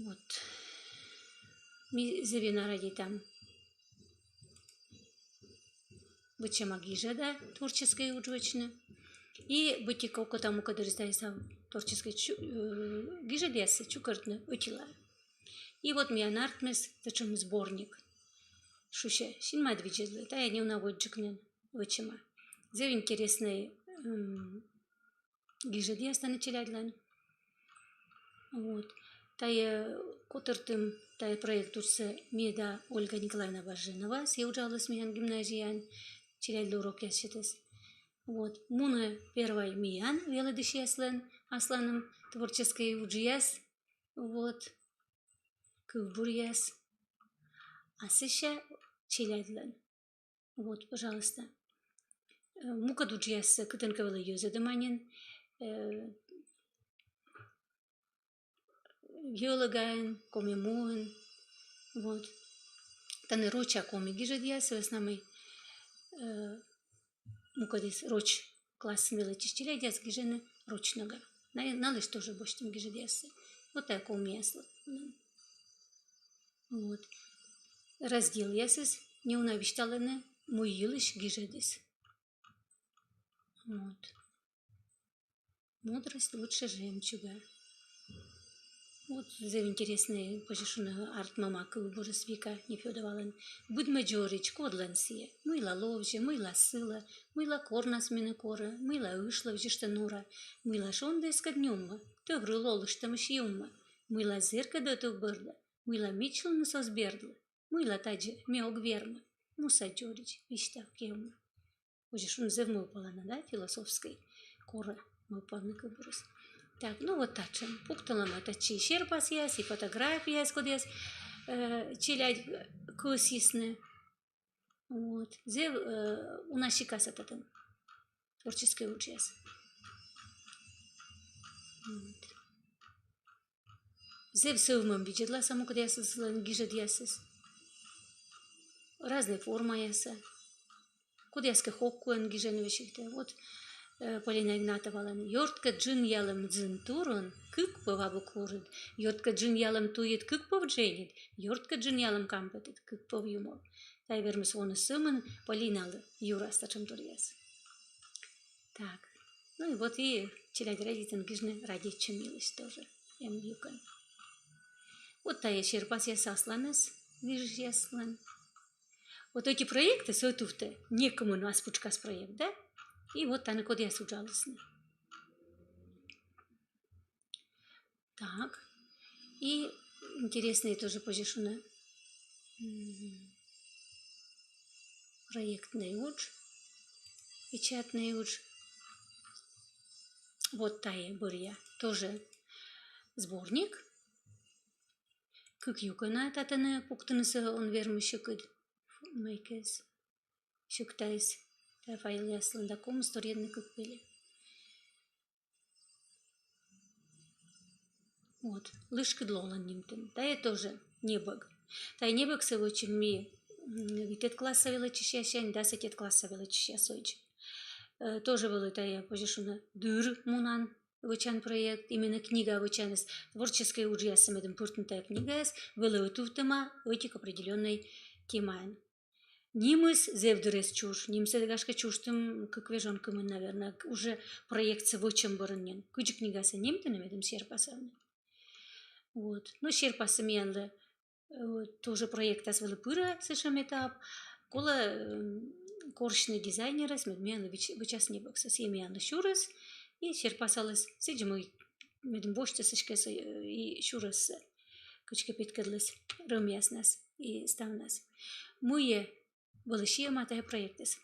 Вот. Ми зэв ёна радейтам вӧчӧма гижӧда творческӧй удж вӧчны. И быттьӧкӧ окота мукӧддырйиыс тайӧ сав творческӧй чу-, э, гижӧдъяссӧ чукӧртны ӧтилаӧ. И вот миян артмис татшӧм сборник. шуса, синмад видзӧдлы, тайӧ неуна водзджык нин вӧчӧма. Зэв интереснӧй гижӧдъяс тані челядьлӧн. Вот. Тайӧ котыртім, тайӧ проект уджсӧ ме да Ольга Николаевна Баженова, сійӧ уджаліс миян гимназияын, челядьлы урокъяс сетіс. Вот. Мунӧ первой миян, велӧдысьяслӧн, асланым творческӧй уджъяс, вот, кывбуръяс. А сэсся челядьлӧн. Вот, пожалуйста. Э, мукӧд уджъяс кытӧнкӧ вӧлі йӧзӧдӧма нин, э, Йӧлӧгаын, Коми муын. Вот. Тані роча-коми гижӧдъяс, сы вӧсна мый, э, мукӧдыс роч классын велӧдчысь челядьяс гижӧны роч нога. На-, налысь тоже босьтім гижӧдъяссӧ. Вот тайӧ комияслӧн. Вот. Разделъясыс неуна висьталӧны, мый йылысь гижӧдыс. Вот. «Мудрость лучше жемчуга». Вот зэв интереснӧй, позьӧ шуны, артмӧма кывбурыс Вика Нефёдовалӧн. Быдмӧ дзоридз, кодлӧн сійӧ? Мыйла ловзьӧ, мыйла сылӧ, мыйла корнас менӧ корӧ, мыйла ышловзьыштӧ нурӧ, мыйла шонді эскӧд нюммӧ, тӧвру лолыштӧмысь юммӧ, мыйла зэркӧд ӧтув бӧрдлӧ, мыйла мичлуныс оз бердлы, мыйла тадзи ме ог вермы, муса дзоридз, висьтав кевмы. Позьӧ шуны, зэв мӧвпалана, да, философскӧй, корӧ мӧвпавны кывбурыс. Так, ну вот татшӧм. Пукталӧма татчӧ и серпасъяс, и фотографияс, кодъяс, э, челядь кӧсйисны. Вот. Зэв, э, уна сикаса татӧн творческӧй уджъяс. Вот. Зэв сӧвмӧм видзӧдласа мукӧдъясыслӧн гижӧдъясыс. Разнӧй формаяса. Кодъяскӧ хоккуӧн гижӧны весигтӧ. Вот, э, Полина Игнатовалӧн: «Ёрткӧ джынъялӧм дзын турун, кык пӧв абу курыд. Ёрткӧ джынъялӧм туйыд, кык пӧв дженьыд. Ёрткӧ джынъялӧм кампетыд, кык пӧв юмов». Тайӧ вермис воны сӧмын Полиналы юрас татшӧмторъяс. Так. Ну и вот и челядь радейтӧны гижны радейтчӧм йылысь тоже эм юкӧн. Вот тайӧ серпасъяс асланыс гижысьяслӧн. Вот эти проекты, со тувтӧ некымын ас пытшкас проект, да? И вот тані кодъяс уджалісны. Так. И интереснӧй тоже, позьӧ шуны, м, проектнӧй удж, печатнӧй удж. Вот тайӧ бӧръя тоже сборник. Кык юкӧн на татӧні пуктынысӧ он вермы сьӧкыд. Мыйкӧ сьӧктаыс тайӧ файлъяслӧн, да ковмис торйӧдны кык пельӧ. Вот, «Лышкыд лолӧн» нимтӧм. Тайӧ тоже небӧг. Тайӧ небӧгсӧ вӧчим ми, м, витӧд класса велӧдчысьясӧн да дасӧд класса велӧдчысьясӧн. Э, тоже вӧлі тайӧ, позьӧ шуны, дыр мунан вӧчан проект, именно книга вӧчаныс, творческӧй уджъяссӧ медым пыртны тайӧ книгаяс, вӧлі ӧтувтӧма ӧтик определённӧй темаӧн. Нимыс зэв дыр эз чуж, нимсӧ, гашкӧ, чужтім кык вежон кымын, наверно, уже проектсӧ вӧчӧм бӧрын нин. Кыдзи книгасӧ нимтыны, медым серпасавны. Вот. Ну, серпассӧ миянлы, э, тоже проектас вӧлі пырӧ сэтшӧм этап. Колӧ, м, корсьны дизайнерӧс, мед миянлы вӧч-, вӧчас небӧгсӧ. Сійӧ миянлы сюрис и серпасаліс сідзи, мый медым босьтчис сэтшӧм, э, и сюрис, кыдзкӧ петкӧдліс рӧмъяснас и ставнас. Мыйӧ вӧлі сиӧма тайӧ проектыс.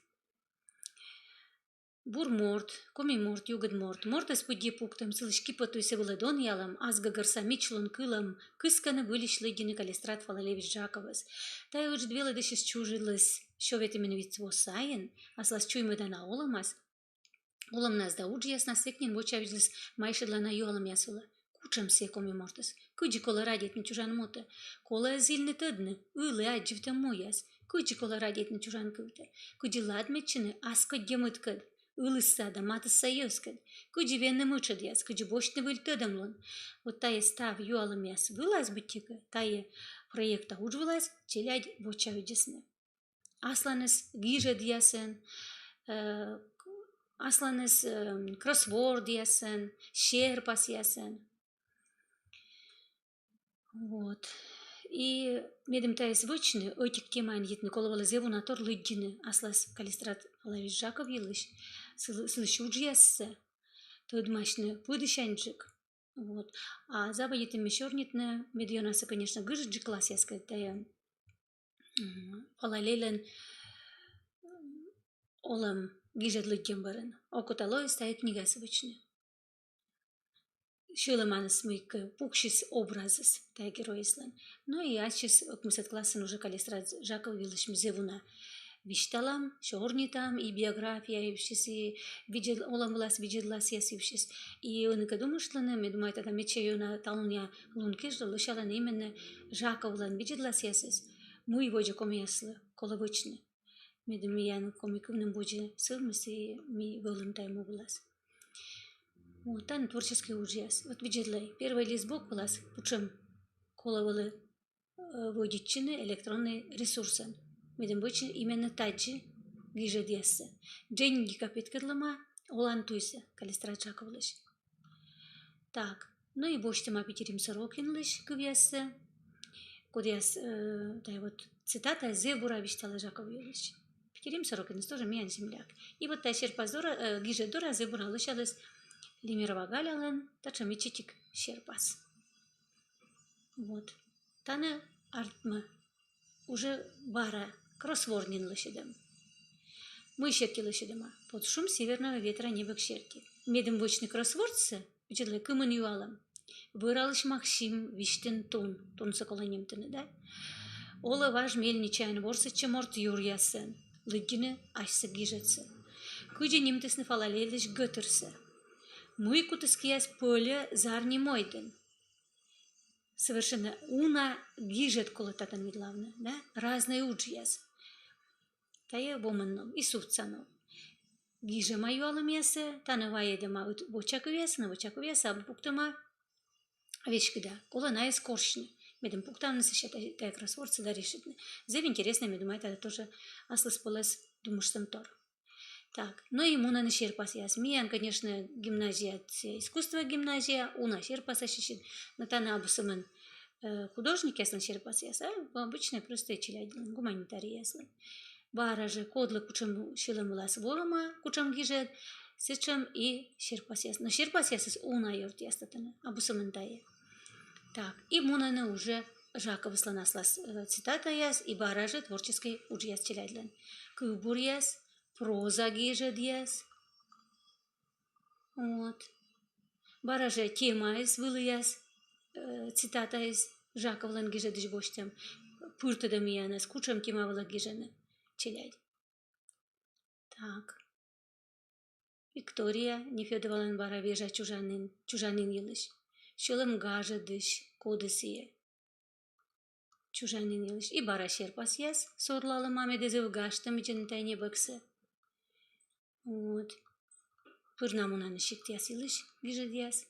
Бур морт, коми морт, югыд морт. Мортӧс пыдди пуктӧм, сылысь киподтуйсӧ вылӧ донъялӧм, ас гӧгӧрса мичлун кылӧм кыскӧны выльысь лыддьыны Каллистрат Валерьевич Джаковӧс. Тайӧ ыджыд велӧдысьыс чужліс сё ветымын вит во сайын аслас чуймӧдана олӧмас. Олӧмнас да уджъяснас сэк нин вочавидзліс майшӧдлана юалӧмъяс вылӧ. Кутшӧм сійӧ коми мортыс? Кыдзи колӧ радейтны чужан мутӧ? Колӧ зільны-тӧдны, ылі аддзывтӧм муяс. Кыдзи колӧ радейтны чужан кывтӧ? Кыдзи ладмӧдчыны ас коддӧм мыткӧд, ылысса да матысса йӧзкӧд? Кыдзи венны мытшӧдъяс, кыдзи босьтны выль тӧдӧмлун? Вот тайӧ став юалӧмъяс вылас быттьӧкӧ, тайӧ проекта удж вылас челядь вочавидзисны. Асланыс гижӧдъясӧн, э, асланыс, э, кроссвордъясӧн, серпасъясӧн. Вот. И медым тайӧс вӧчны, ӧтик темаӧн йитны, колӧ вӧлі зэв уна тор лыддьыны аслас Каллистрат Павлович Жаков йылысь, сыл-, сылысь уджъяссӧ, тӧдмасьны пыдісяньджык. Вот. А заводитім ми сёрнитны, мед ёнасӧ, конечно, гыжӧдджык классъяскӧд тайӧ, м, Палагейлӧн, м, олӧм гижӧд лыддьӧм бӧрын. Окота лоис тайӧ книгасӧ вӧчны. Сьӧлӧманыс мыйкӧ пуксис образыс тайӧ геройыслӧн. Но и ачыс ӧкмысӧд классын уже Каллистрат Жаков йылысь ми зэв уна висьталам, сёрнитам, и биография йывсьыс, и видзӧд-, олӧм вылас видзӧдласъяс йывсьыс. И ӧні кӧ думыштлыны, ме думайта, да, медся ёна талунъя лун кежлӧ лӧсялӧны именно Жаковлӧн видзӧдласъясыс, мый водзӧ комияслы колӧ вӧчны. Медым миян коми кывным водзӧ сӧвмис, и ми вӧлім тайӧ му вылас. Вот, тані творческӧй уджъяс. Вот видзӧдлӧй, первой листбок вылас кутшӧм колӧ вӧлі, э, вӧдитчыны электроннӧй ресурсӧн. Медым вӧчны именно тадзи гижӧдъяссӧ. Дженьыдика петкӧдлӧма «Олан туйсӧ» Каллистрат Жаковлысь. Так. Но и босьтӧма Питирим Сорокинлысь кывъяссӧ, кодъяс, э, тайӧ вот цитата зэв бура висьталӧ Жаков йылысь. Питирим Сорокиныс тоже миян земляк. И вот тайӧ серпас дорӧ, э, гижӧд дорӧ зэв бура лӧсяліс Лимирова Галялӧн татшӧм ичӧтик серпас. Вот. Тані артмӧ уже бара, кроссворд нин лӧсьӧдӧм. Мый серти лӧсьӧдӧма? Под шум северного ветра небӧг серти. Медым вӧчны кроссвордсӧ, видзӧдлӧй, кымын юалӧм. Вӧралысь Максим висьтін тун, тунсӧ колӧ нимтыны, да? Олӧ важ мельничаын ворсӧдчӧ морт юръясӧн, лыддьыны асьсӧ гижӧдсӧ. Кыдзи нимтісны Палагейлысь гӧтырсӧ? Мый кутіс киас пӧльӧ зарни мойдын? Совершенно уна гижӧд колӧ татӧн видлавны, да? Разнӧй уджъяс. Тайӧ вомӧн ног и сувтса ног. Гижӧма юалӧмъяссӧ, тані вайӧдӧма воча кывъясӧ, но воча кывъяссӧ абу пуктӧма веськыда. Колӧ найӧс корсьны. Медым пуктавны, сэсся тайӧ, тайӧ кроссвордсӧ да решитны. Зэв интереснӧ, ме думайта, тайӧ тоже аслыспӧлӧс думыштӧм тор. Так, но и мунӧны серпасъяс. Миян, конечно, гимназия, сійӧ искусство гимназия, уна серпасъяс сэтшӧм, но тані абу сӧмын, э, художникъяслӧн серпасъяс, а обычнӧй простӧй челядьлӧн, гуманитарийяслӧн. Бара жӧ, кодлы кутшӧм сьӧлӧм вылас воӧма, кутшӧм гижӧд, сэтшӧм и серпасъяс. Но серпасъясыс уна ёртъяс татӧні, абу сӧмын тайӧ. Так, и мунӧны уже Жаковыслӧн аслас, э, цитатаяс, и бара жӧ творческӧй уджъяс челядьлӧн. Кывбуръяс, проза гижӧдъяс. Вот. Бара жӧ темаыс выліяс, э, цитатаыс Жаковлӧн гижӧдысь босьтӧм. Пыртӧдӧ миянӧс, кутшӧм тема вылӧ гижӧны челядь. Так. Виктория Нефёдовалӧн бара вежа чужанін, чужанін йылысь. Сьӧлӧм гажӧдысь, коді сійӧ. Чужанін йылысь. И бара серпасъяс сорлалӧма, медым зэв гажтӧм видзӧдны тайӧ небӧгсӧ. Вот. Пыр на мунӧны сиктъяс йылысь гижӧдъяс.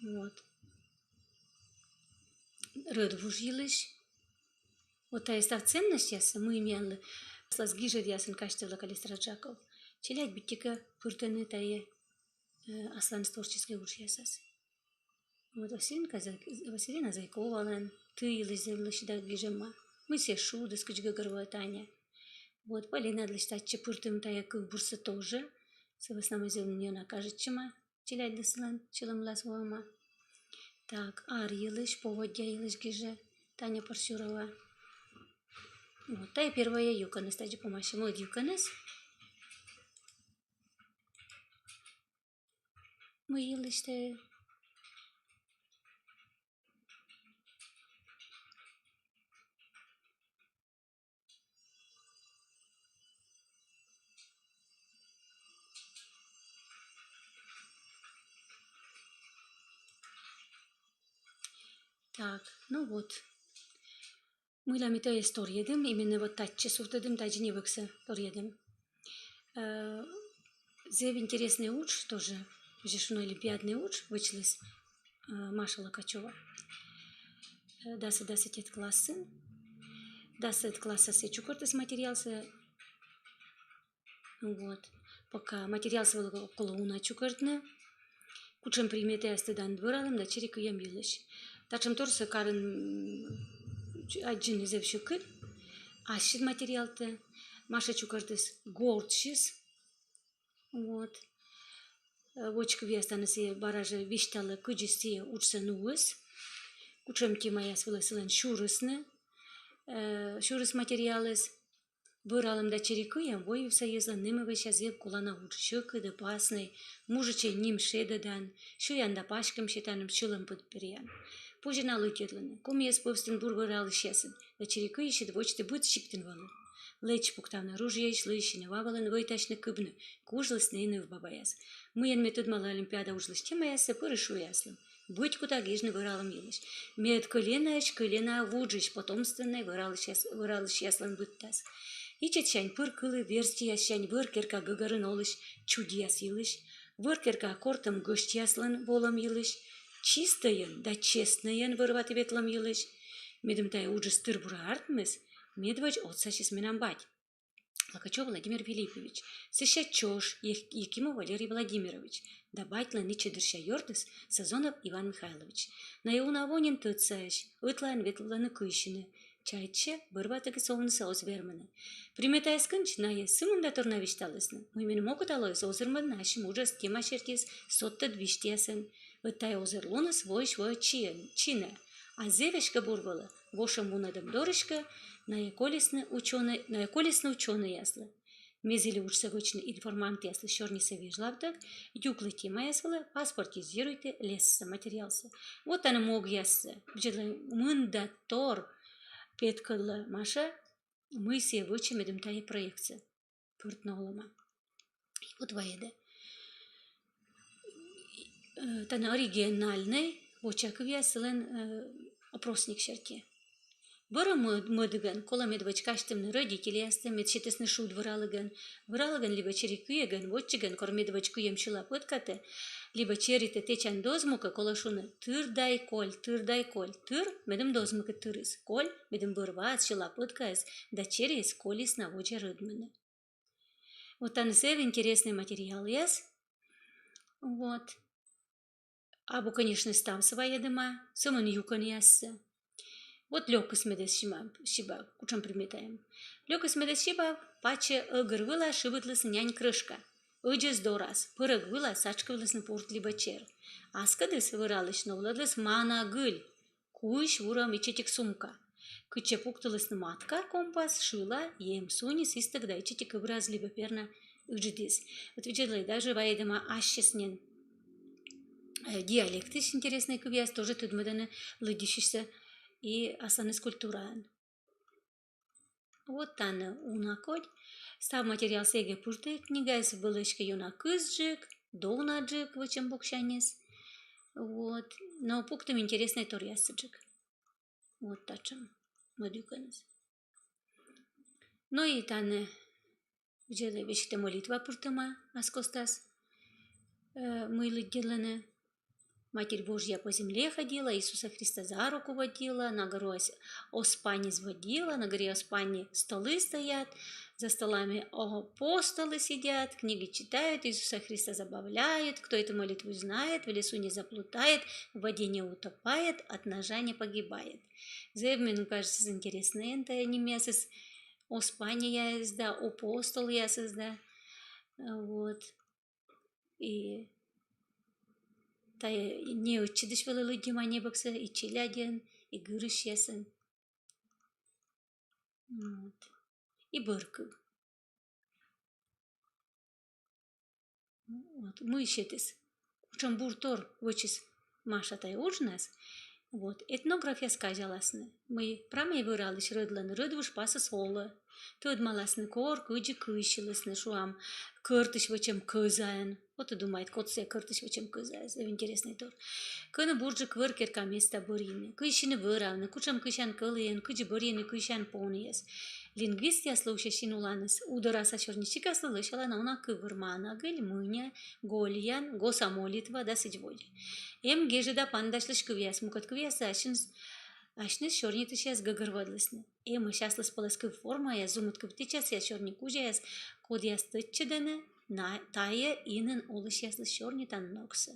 Вот. Рӧдвуж йылысь. Вот тайӧ став ценностьяссӧ, мый миянлы аслас гижӧдъясын казьтывлӧ Каллистрат Жаков, челядь быттьӧкӧ пыртӧны тайӧ, э, асланыс творческӧй уджъясас. Вот Василина Зай-, Василина Зайковалӧн «Ты» йылысь зэв лӧсьыда гижӧма. Мый сійӧ шудыс, кыдз гӧгӧрвоӧ Таня. Вот Полинаыдлысь татчӧ пыртім тайӧ кывбурсӧ тоже. Сы вӧсна мый зэв ёна кажитчӧма челядьлыслӧн сьӧлӧм вылас воӧма. Так, ар йылысь, поводдя йылысь гижӧ Таня Парсюрова. Вот, тайӧ первойӧ юкӧныс, тадзи помасьӧ мӧд юкӧныс. Мый йылысь тайӧ? Так, ну вот. Мыйла ми тайӧс торйӧдім, именно вот татчӧ сувтӧдім, тадзи небӧгсӧ торйӧдім. Э, зэв интереснӧй удж тоже, позьӧ шуны, олимпиаднӧй удж вӧчліс, э, Маша Локачёва. Э, дасӧд, дас ӧтикӧд классын. Дас ӧтикӧд классас сійӧ чукӧртіс материалсӧ. Вот. Пока материалсӧ вӧлі колӧ уна чукӧртны. Кутшӧм приметаяс тӧдан бӧралӧм да чери кыйӧм йылысь. Татшӧм торсӧ карын аддзыны зэв сьӧкыд. Ассьыд материалтӧ Маша чукӧртіс гортсьыс. Вот. Э, вочакывъяс тані сійӧ бара жӧ висьталӧ, кыдзи сійӧ уджсӧ нуис, кутшӧм темаяс вылӧ сылӧн сюрисны, э, сюрис материалыс. Вӧралӧм да чери кыйӧм войвывса йӧзлӧн нэмӧвӧсяс зэв колана удж, сьӧкыд, опаснӧй, мужичӧй ним шедӧдан, сёян да паськӧм сетаным, сьӧлӧм пӧдперъян. Позьӧ на лыддьӧдлыны, комияс пӧвстын бур вӧралысьясыд да чери кыйысьыд водзті быд сиктын вӧлі. Лэдз пуктавны ружьеысь, лыйсьыны ва вылын, вӧйтасьны кыбны, кужлісны и нывбабаяс. Мыйӧн ме тӧдмала олимпиада уджлысь темаяссӧ, пыри шуи аслым: быть кута гижны вӧралӧм йылысь. Мед кӧленаысь кӧленаӧ вуджысь потомственнӧй вӧралысьяс-, вӧралысьяслӧн быдтас. Ичӧтсянь пыр кылі верстьӧяссянь вӧр керка гӧгӧрын олысь чудьяс йылысь, вӧр керкаӧ кортӧм гӧсьтъяслӧн волӧм йылысь, чистӧйӧн да честнӧйӧн вӧр-ваті ветлӧм йылысь. Медым тайӧ уджыс тыр-бура артмис, медводз отсасис менам бать, Локачёв Владимир Филиппович, сэсся чош Ек-, Екимов Валерий Владимирович да батьлӧн ичӧтдырся ёртыс Сазонов Иван Михайлович. Найӧ уна во нин тӧдсаӧсь, ӧтлаын ветлӧны кыйсьыны. Чайтсьӧ, бӧр ватӧгыс овнысӧ оз вермыны. Приметаяс кындзи, найӧ сы мында тор на висьталісны, мый меным окота лоис озырмӧдны ассьым уджӧс тема сертиыс содтӧд висьтъясӧн. Ӧд тайӧ озырлуныс воысь воӧ чинӧ, а зэв эськӧ бур вӧлі, вошӧм вунӧдӧм дорысь кӧ, найӧ колисны учёнӧй, найӧ колисны учёнӧйяслы. Ме зілі уджсӧ вӧчны информантъяслы сёрнисӧ вежлавтӧг, юклі темаяс вылӧ, паспортизируйті лессӧ материалсӧ. Вот тані могъяссӧ. Видзӧдлӧй, мында тор петкӧдлӧ Маша, мый сійӧ вӧчӧ, медым тайӧ проектсӧ пӧртны олӧма. И вот вайӧдӧ. Э, тані оригинальнӧй вочакывъяс сылӧн, э, опросник серти. Вӧрӧ мӧд-, мӧдігӧн колӧ медводз казьтывны родительястӧ, мед сетісны шуд вӧралігӧн. Вӧралігӧн либӧ чери кыйӧгӧн, вотчигӧн, кор медводз кыйӧм сьыла пӧткатӧ, либӧ черитӧ тэчан дозмукӧ, колӧ шуны: тыр дай коль, тыр дай коль, тыр, медым дозмукыд тырис, коль, медым вӧр-ваас, сьыла пӧткаыс да чериыс колисны водзӧ рӧдмыны. Вот тані зэв интереснӧй материалъяс. Вот. Абу, конечно, ставсӧ вайӧдӧма, сӧмын юкӧнъяссӧ. Вот лёкыс медӧс сибав, сибав, кутшӧм приметаӧн. Лёкыс медӧс сибав, пачӧ ӧгыр вылас шыбитлісны нянь крӧшка. Ӧдзӧс дорас, пӧрӧг вылас сачкывлісны пурт либӧ чер. Аскӧдыс вӧралысь новлӧдліс мана гыль, кузь вурӧм ичӧтик сумка. Кытчӧ пуктылісны матка, компас, шыла, эм сунис, истӧг да ичӧтик ыбраз либӧ перна ыджыдыс. Вот видзӧдлӧй, даже вайӧдӧма ассьыс нин, э, диалектысь интереснӧй кывъяс, тоже тӧдмӧдӧны лыддьысьысьсӧ и асланыс культураӧн. Вот тані уна кодь. Став материалсӧ эгӧ пыртӧй книгаыс, вӧлі эськӧ ёна кызджык, дона джык вӧчӧм боксяньыс. Вот. Но пуктӧм интереснӧй торъяссӧ джык. Вот татшӧм мӧд юкӧныс. Но и тані видзӧдлӧй, весиг тай молитва пыртӧма ас костас, э, мый лыддьӧдлӧны: Матерь Божья по земле ходила, Иисуса Христа за руку водила, на гору ос-, оспаниз водила, на горе оспани столы стоят, за столами апостолы сидят, книги читают, Иисуса Христа забавляют. Кто эту молитву знает, в лесу не заплутает, в воде не утопает, от ножа не погибает. Зэв, мен кажется, интереснӧй, эн тайӧ нимъясыс, оспанияяс да, апостолъясыс да. Вот. И тайӧ неӧтчыдысь вӧлі лыддьӧма небӧгсӧ и челядьӧн, и гырысьясӧн. Вот. И бӧр кыв. Вот. Мый сетіс, кутшӧм бур тор вӧчис Маша тайӧ уджнас. Вот. Этнографъяс казяласны, мый прамӧй вӧралысь рӧдлӧн рӧдвуж пасыс олӧ. Тӧдмаласны, кор кыдзи кыйсьылісны, шуам, кӧртысь вӧчӧм кӧзаӧн. Вот и думайт, код сійӧ кӧртысь вӧчӧм кӧзаыс. Зэв интереснӧй тор. Кӧні бурджык вӧр керка места бӧрйыны, кыйсьыны вӧравны, кутшӧм кысян кӧлуйӧн кыдзи бӧрйыны кысян понйӧс. Лингвистъяслы усьӧ син уланыс. Удораса сёрнитчикаслы лӧсялана уна кывбур: мана гыль, мыня, гольян, госа молитва да сідз водзӧ. Эм гежӧда паныдасьлысь кывъяс, мукӧд кывъяссӧ асьныс, асьныс сёрнитысьяс гӧгӧрвоӧдлісны. Эмӧсь аслыспӧлӧс кыв формаяс, зумыд кыв тэчасъяс, сёрни кузяяс, кодъяс тӧдчӧдӧны на-, тайӧ инын олысьяслысь сёрнитан ногсӧ.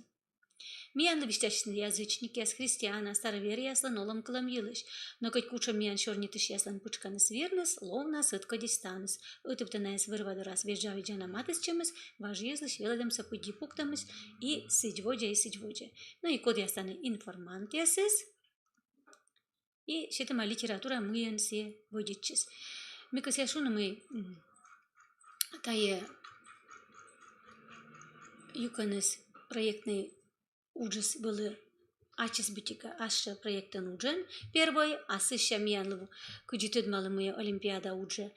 Миянлы висьтасисны язычникъяс, христианъяс, староверъяслӧн олӧм-кылӧм йылысь. Но кӧть кутшӧм миян сёрнитысьяслӧн пытшканыс-вирныс, ловнас ӧткодьӧсь станыс. Ӧтувтӧ найӧс вӧр-ва дорас вежа видзана матыстчӧмыс, важ йӧзлысь велӧдӧмсӧ пыдди пуктӧмыс, и сідз водзӧ, и сідз водзӧ. Но и кодъяс тані информантъясыс, и сетӧма литература, мыйӧн сійӧ вӧдитчис. Ме кӧсъя шуны, мый, м, тайӧ юкӧныс проектнӧй уджыс вӧлі ачыс быттьӧкӧ асшӧ проектӧн уджӧн первой, а сэсся миянлы, кыдзи тӧдмалӧ, мый олимпиада уджӧ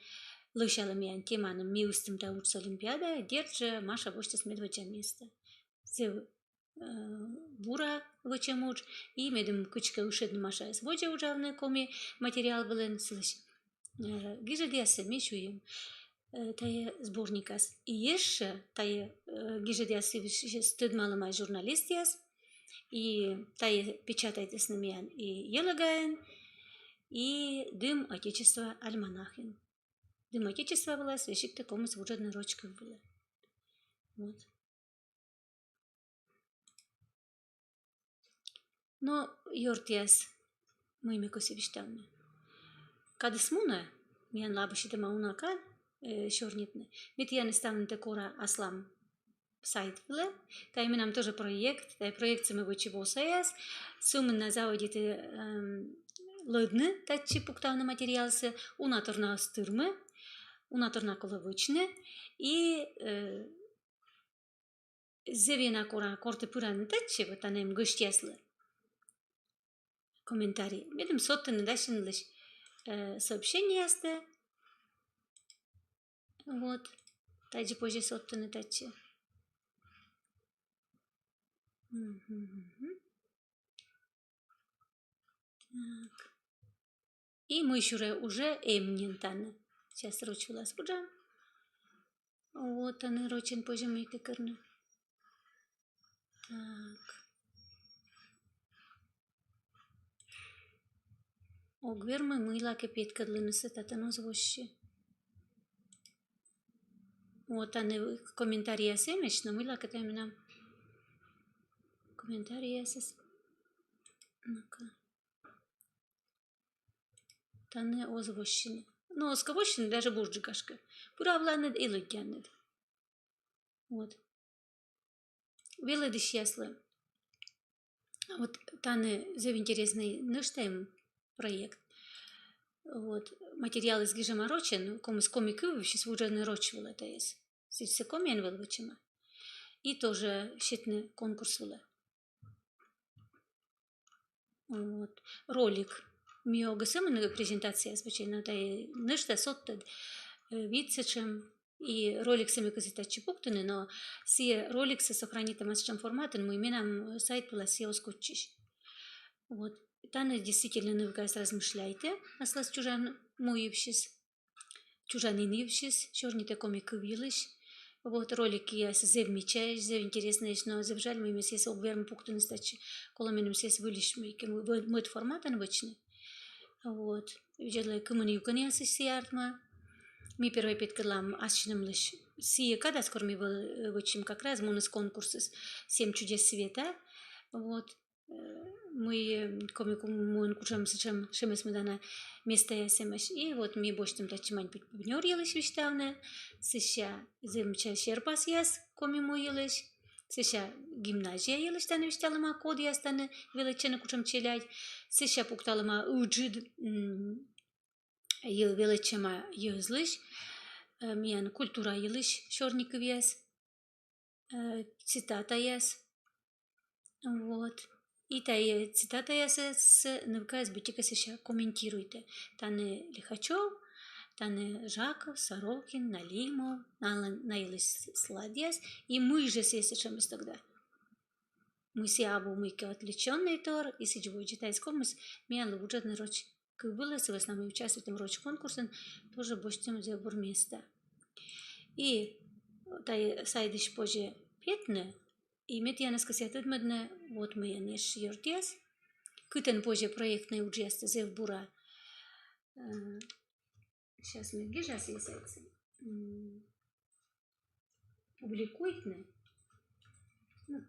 лӧсялӧ миян теманым, ми ыстім тайӧ уджсӧ олимпиадае, дерт жӧ, Маша босьтіс медводдза места. Зэв, э, бура вӧчӧм удж, и медым кыдзкӧ ышӧдны Машаӧс водзӧ уджавны коми материал вылын, сылысь, э, гижӧдъяссӧ ми сюйим, э, тайӧ сборникас. И ещӧ тайӧ, э, гижӧдъяс йывсьыс тӧдмалӧмаӧсь журналистъяс, и тайӧ печатайтісны миян и «Йӧлӧгаын», и «Дым Отечества» альманахын. «Дым Отечества» вылас весигтӧ ковмис вуджӧдны роч кыв вылӧ. Вот. Но, ёртъяс, мый ме кӧсъя висьтавны. Кадыс мунӧ, миянлы абу сетӧма уна кад, э, сёрнитны. Ме тіянӧс ставнытӧ кора аслам сайт вылӧ. Тайӧ менам тоже проект, тайӧ проектсӧ ме вӧчи во саяс. Сӧмын на заводиті, эм, лыдны татчӧ, пуктавны материалсӧ, уна тор на оз тырмы, уна тор на колӧ вӧчны. И, э, зэв ёна кора, кор ті пыранныд татчӧ, вот тані эм гӧсьтъяслы комментарий. Медым содтыны дасьтыны лысь, э, сообщениеястӧ. Вот. Тадзи позьӧ содтыны татчӧ. Мгм. Так. И мый сюрӧ уже эм нин тані. Сейчас роч вылас вуджам. Вот, тані рочӧн позьӧ мыйкӧ керны. Так. Ог вермы мыйлакӧ петкӧдлыны, сӧ татӧн оз воссьы. Вот, тані комментарийяс эмӧсь, но мыйлакӧ тайӧ менам комментарийясыс. Ну-ка. Тані оз воссьыны. Но оз кӧ воссьыны, даже бурджык, гашкӧ. Пыравланныд и лыддянныд. Вот. Велӧдысьяслы. Вот тані зэв интереснӧй нӧшта эм проект. Вот. Материалыс гижӧма рочӧн, ковмис коми кыв йывсьыс вуджӧдны роч вылӧ тайӧс. Сідзсӧ комиӧн вӧлі вӧчӧма. И тоже сетны конкурс вылӧ. Вот. Ролик. Ми огӧ сӧмын презентацияяс вӧчӧй, но тайӧ нӧшта содтӧд, э, вид сэтшӧм, и роликсӧ ме кӧсъя татчӧ пуктыны, но сійӧ роликсӧ сохранитӧма сэтшӧм форматын, мый менам сайт вылас сійӧ оз кутчысь. Вот. Тані действительно нывкаяс размышляйтӧ аслас чужан му йывсьыс, чужан ин йывсьыс, сёрнитӧ коми кыв йылысь. Вот, роликъяс зэв мичаӧсь, зэв интереснӧйӧсь, но зэв жаль, мый ме сійӧс ог вермы пуктыны татчӧ. Колӧ меным сійӧс выльысь мыйкӧ мӧ-, мӧд форматӧн вӧчны. Вот. Видзӧдлӧй, кымын юкӧнъясысь сійӧ артмӧ. Ми первой петкӧдлам ассьыным лысь. Сійӧ кадас, кор ми вӧ-, вӧчим как раз муніс конкурсыс «Семь чудес света». Вот. Э, мый, э, коми ку-, муын кутшӧм сэтшӧм шемӧсмӧдана местаяс эмӧсь. И вот ми босьтім татчӧ маньпупнёр йылысь висьтавны, сэсся зэв мича серпасъяс коми му йылысь, сэсся гимназия йылысь тані висьталӧма, кодъяс тані велӧдчӧны, кутшӧм челядь, сэсся пукталӧма ыджыд, м, йӧ-, велӧдчӧма йӧзлысь, э, миян культура йылысь сёрникывъяс, э, цитатаяс. Вот. И тайӧ цитатаяссӧ нывкаяс быттьӧкӧ сэсся комментируйтӧ. Тані Лихачёв, тані Жаков, Сорокин, Налимов, налӧн, на йылысь с-, сладъяс, и мый жӧ сійӧ сэтшӧмыс тогда. Мый сійӧ абу мыйкӧ отвлечённӧй тор, и сідз водзӧ. Тайӧс ковмис миянлы вуджӧдны роч кыв вылӧ, сы вӧсна мый участвуйтім роч конкурсын, тоже босьтім зэв бур места. И тайӧ сайтысь позьӧ петны, и ме тіянӧс кӧсъя тӧдмӧдны, вот мыйӧн, ещё ёртъяс, кытӧн позьӧ проектнӧй уджъястӧ зэв бура. Э, щас ме гижа сійӧ сайтсӧ. М, публикуйтны. Ну,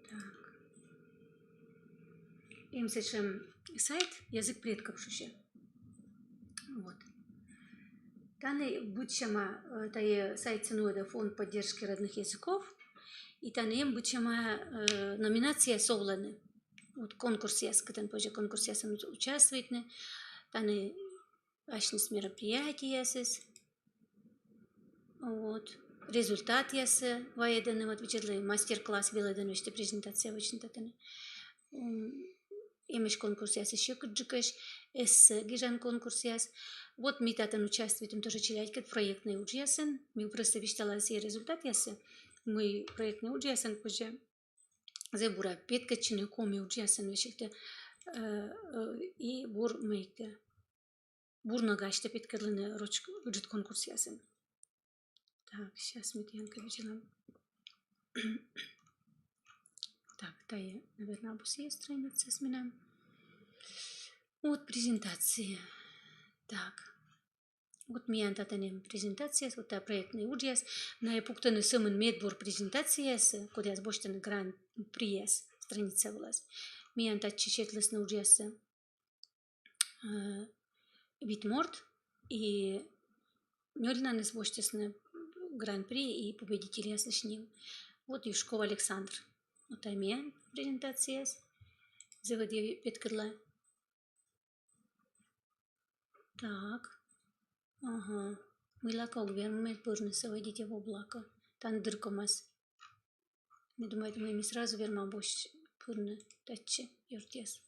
Так. Эм сэтшӧм сайт «Язык предков» шусьӧ. Вот. Тані быдсяма, э, тайӧ сайтсӧ нуӧдӧ Фонд поддержки родных языков, и тані эм быдсяма, э, номинацияяс овлӧны. Вот конкурсъяс, кытӧн позьӧ конкурсъясын участвуйтны. Тані асьныс мероприятиеясыс. Вот. Результатъяссӧ вайӧдӧны, вот, видзӧдлӧй, мастер-класс велӧдӧны, весьтӧ презентация вӧчны тані. М, эмӧсь конкурсъяс ещӧ кыдзкӧ, эссе гижан конкурсъяс. Вот ми татӧн участвуйтім тоже челядькӧд проектнӧй уджъясын. Ми просто висьтала сійӧ результатъяссӧ. Мый проектнӧй уджъясын позьӧ зэв бура петкӧдчыны коми уджъясын весигтӧ, э, э, и бур мыйкӧ. Бур ног асьтӧ петкӧдлыны роч ыджыд конкурсъясын. Так, сейчас ми тіянкӧд видзӧдлам. Так, тайӧ, наверно, абу сійӧ страницаыс менам. Вот презентация. Так. Вот миян татӧн эм презентацияяс, вот тайӧ проектнӧй уджъяс. Найӧ пуктӧны сӧмын медбур презентацияяссӧ, кодъяс босьтӧны гран-прияс страница вылас. Миян татчӧ сетлісны уджъяссӧ, э, вит морт, и нёльнаныс босьтісны гран-при и победительяслысь ним. Вот Юшков Александр. Вот тайӧ миян презентацияяс. Зэв ӧдйӧ петкӧдла. Так. Ага. Мыйлакӧ ог вермы пырны, заводите в облако. Тані дыркомас. Ме думайта, мый ми сразу вермам босьт пырны татчӧ, ёртъяс.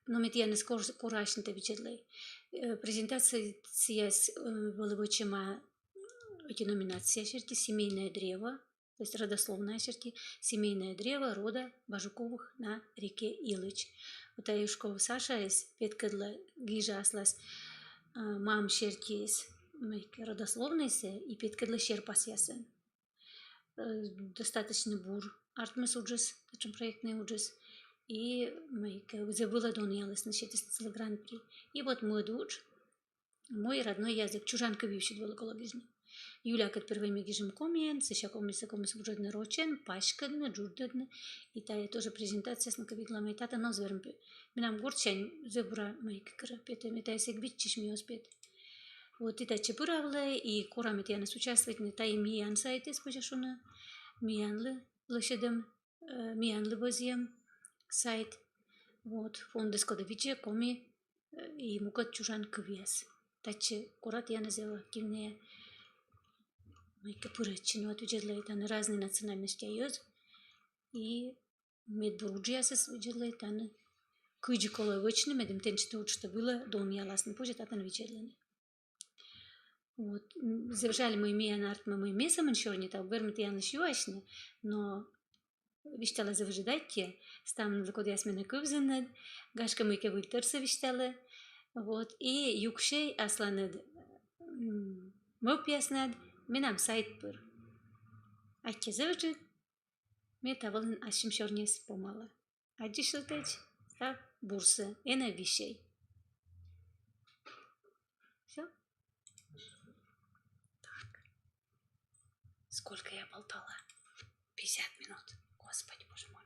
Но ме тіянӧс кор-, корасьны тай видзӧдлӧй. Э, презентацияяс, э, вӧлі вӧчӧма ӧти номинация серти, «Семейное древо», то есть родословная серти, «Семейное древо рода Бажуковых на реке Илыч». Вот тайӧ Юшков Сашаыс петкӧдлӧ, гижӧ аслас, э, мам сертиыс, мыйкӧ, родословнӧйсӧ, и петкӧдлӧ серпасъясӧн. Э, достаточно бур артмис уджыс, татшӧм проектнӧй уджыс. И мыйкӧ, зэв вылӧ донъялісны, сетісны сылы гран-при. И вот мӧд удж, «Мой родной язык», чужан кыв йывсьыд вӧлі колӧ гижны. Юлякӧд первой ми гижим комиӧн, сэсся комиӧс, комиӧс вуджӧдны рочӧн, паськӧдны, джуджӧдны. И тайӧ тоже презентацияяс, но кӧ видлам, мый татӧн оз вермы пе-, менам гортсянь зэв бура мыйкӧ кӧ петӧ, ме тайӧс эг виччысь, ме оз пет. Вот и татчӧ пыравлӧй, и кора ме тіянӧс участвуйтны, тайӧ миян сайтыс, позьӧ шуны, миянлы лӧсьӧдӧм, э, миянлы вӧзйӧм сайт. Вот, фондыс кодӧ видзӧ коми, э, и мукӧд чужан кывъяс. Татчӧ кора тіянӧс зэв активнӧя мыйкӧ пырӧдчыны, вот видзӧдлӧй, тані разнӧй национальностьса йӧз. И медбур уджъясыс видзӧдлӧй тані, кыдзи колӧ вӧчны, медым тэнсьыд уджтӧ вылӧ донъяласны, позьӧ татӧн видзӧдлыны. Вот. М, зэв жаль, мый миян артмӧ, мый ме сӧмын сёрнита, ог вермы тіянлысь юасьны, но висьтала зэв ыджыд аттьӧ ставныдлы, кодъяс менӧ кывзінныд, гашкӧ, мыйкӧ выльтӧрсӧ висьтала. Вот. И юксьӧй асланыд, м, мӧвпъяснад менам сайт пыр. Аттьӧ зэв ыджыд, ме та вылын ассьым сёрниӧс помала. Аддзысьлытӧдз став бурсӧ, энӧ висьӧй. Всё? Так. Сколько я болтала? Пятьдесят минут. Господи, боже мой.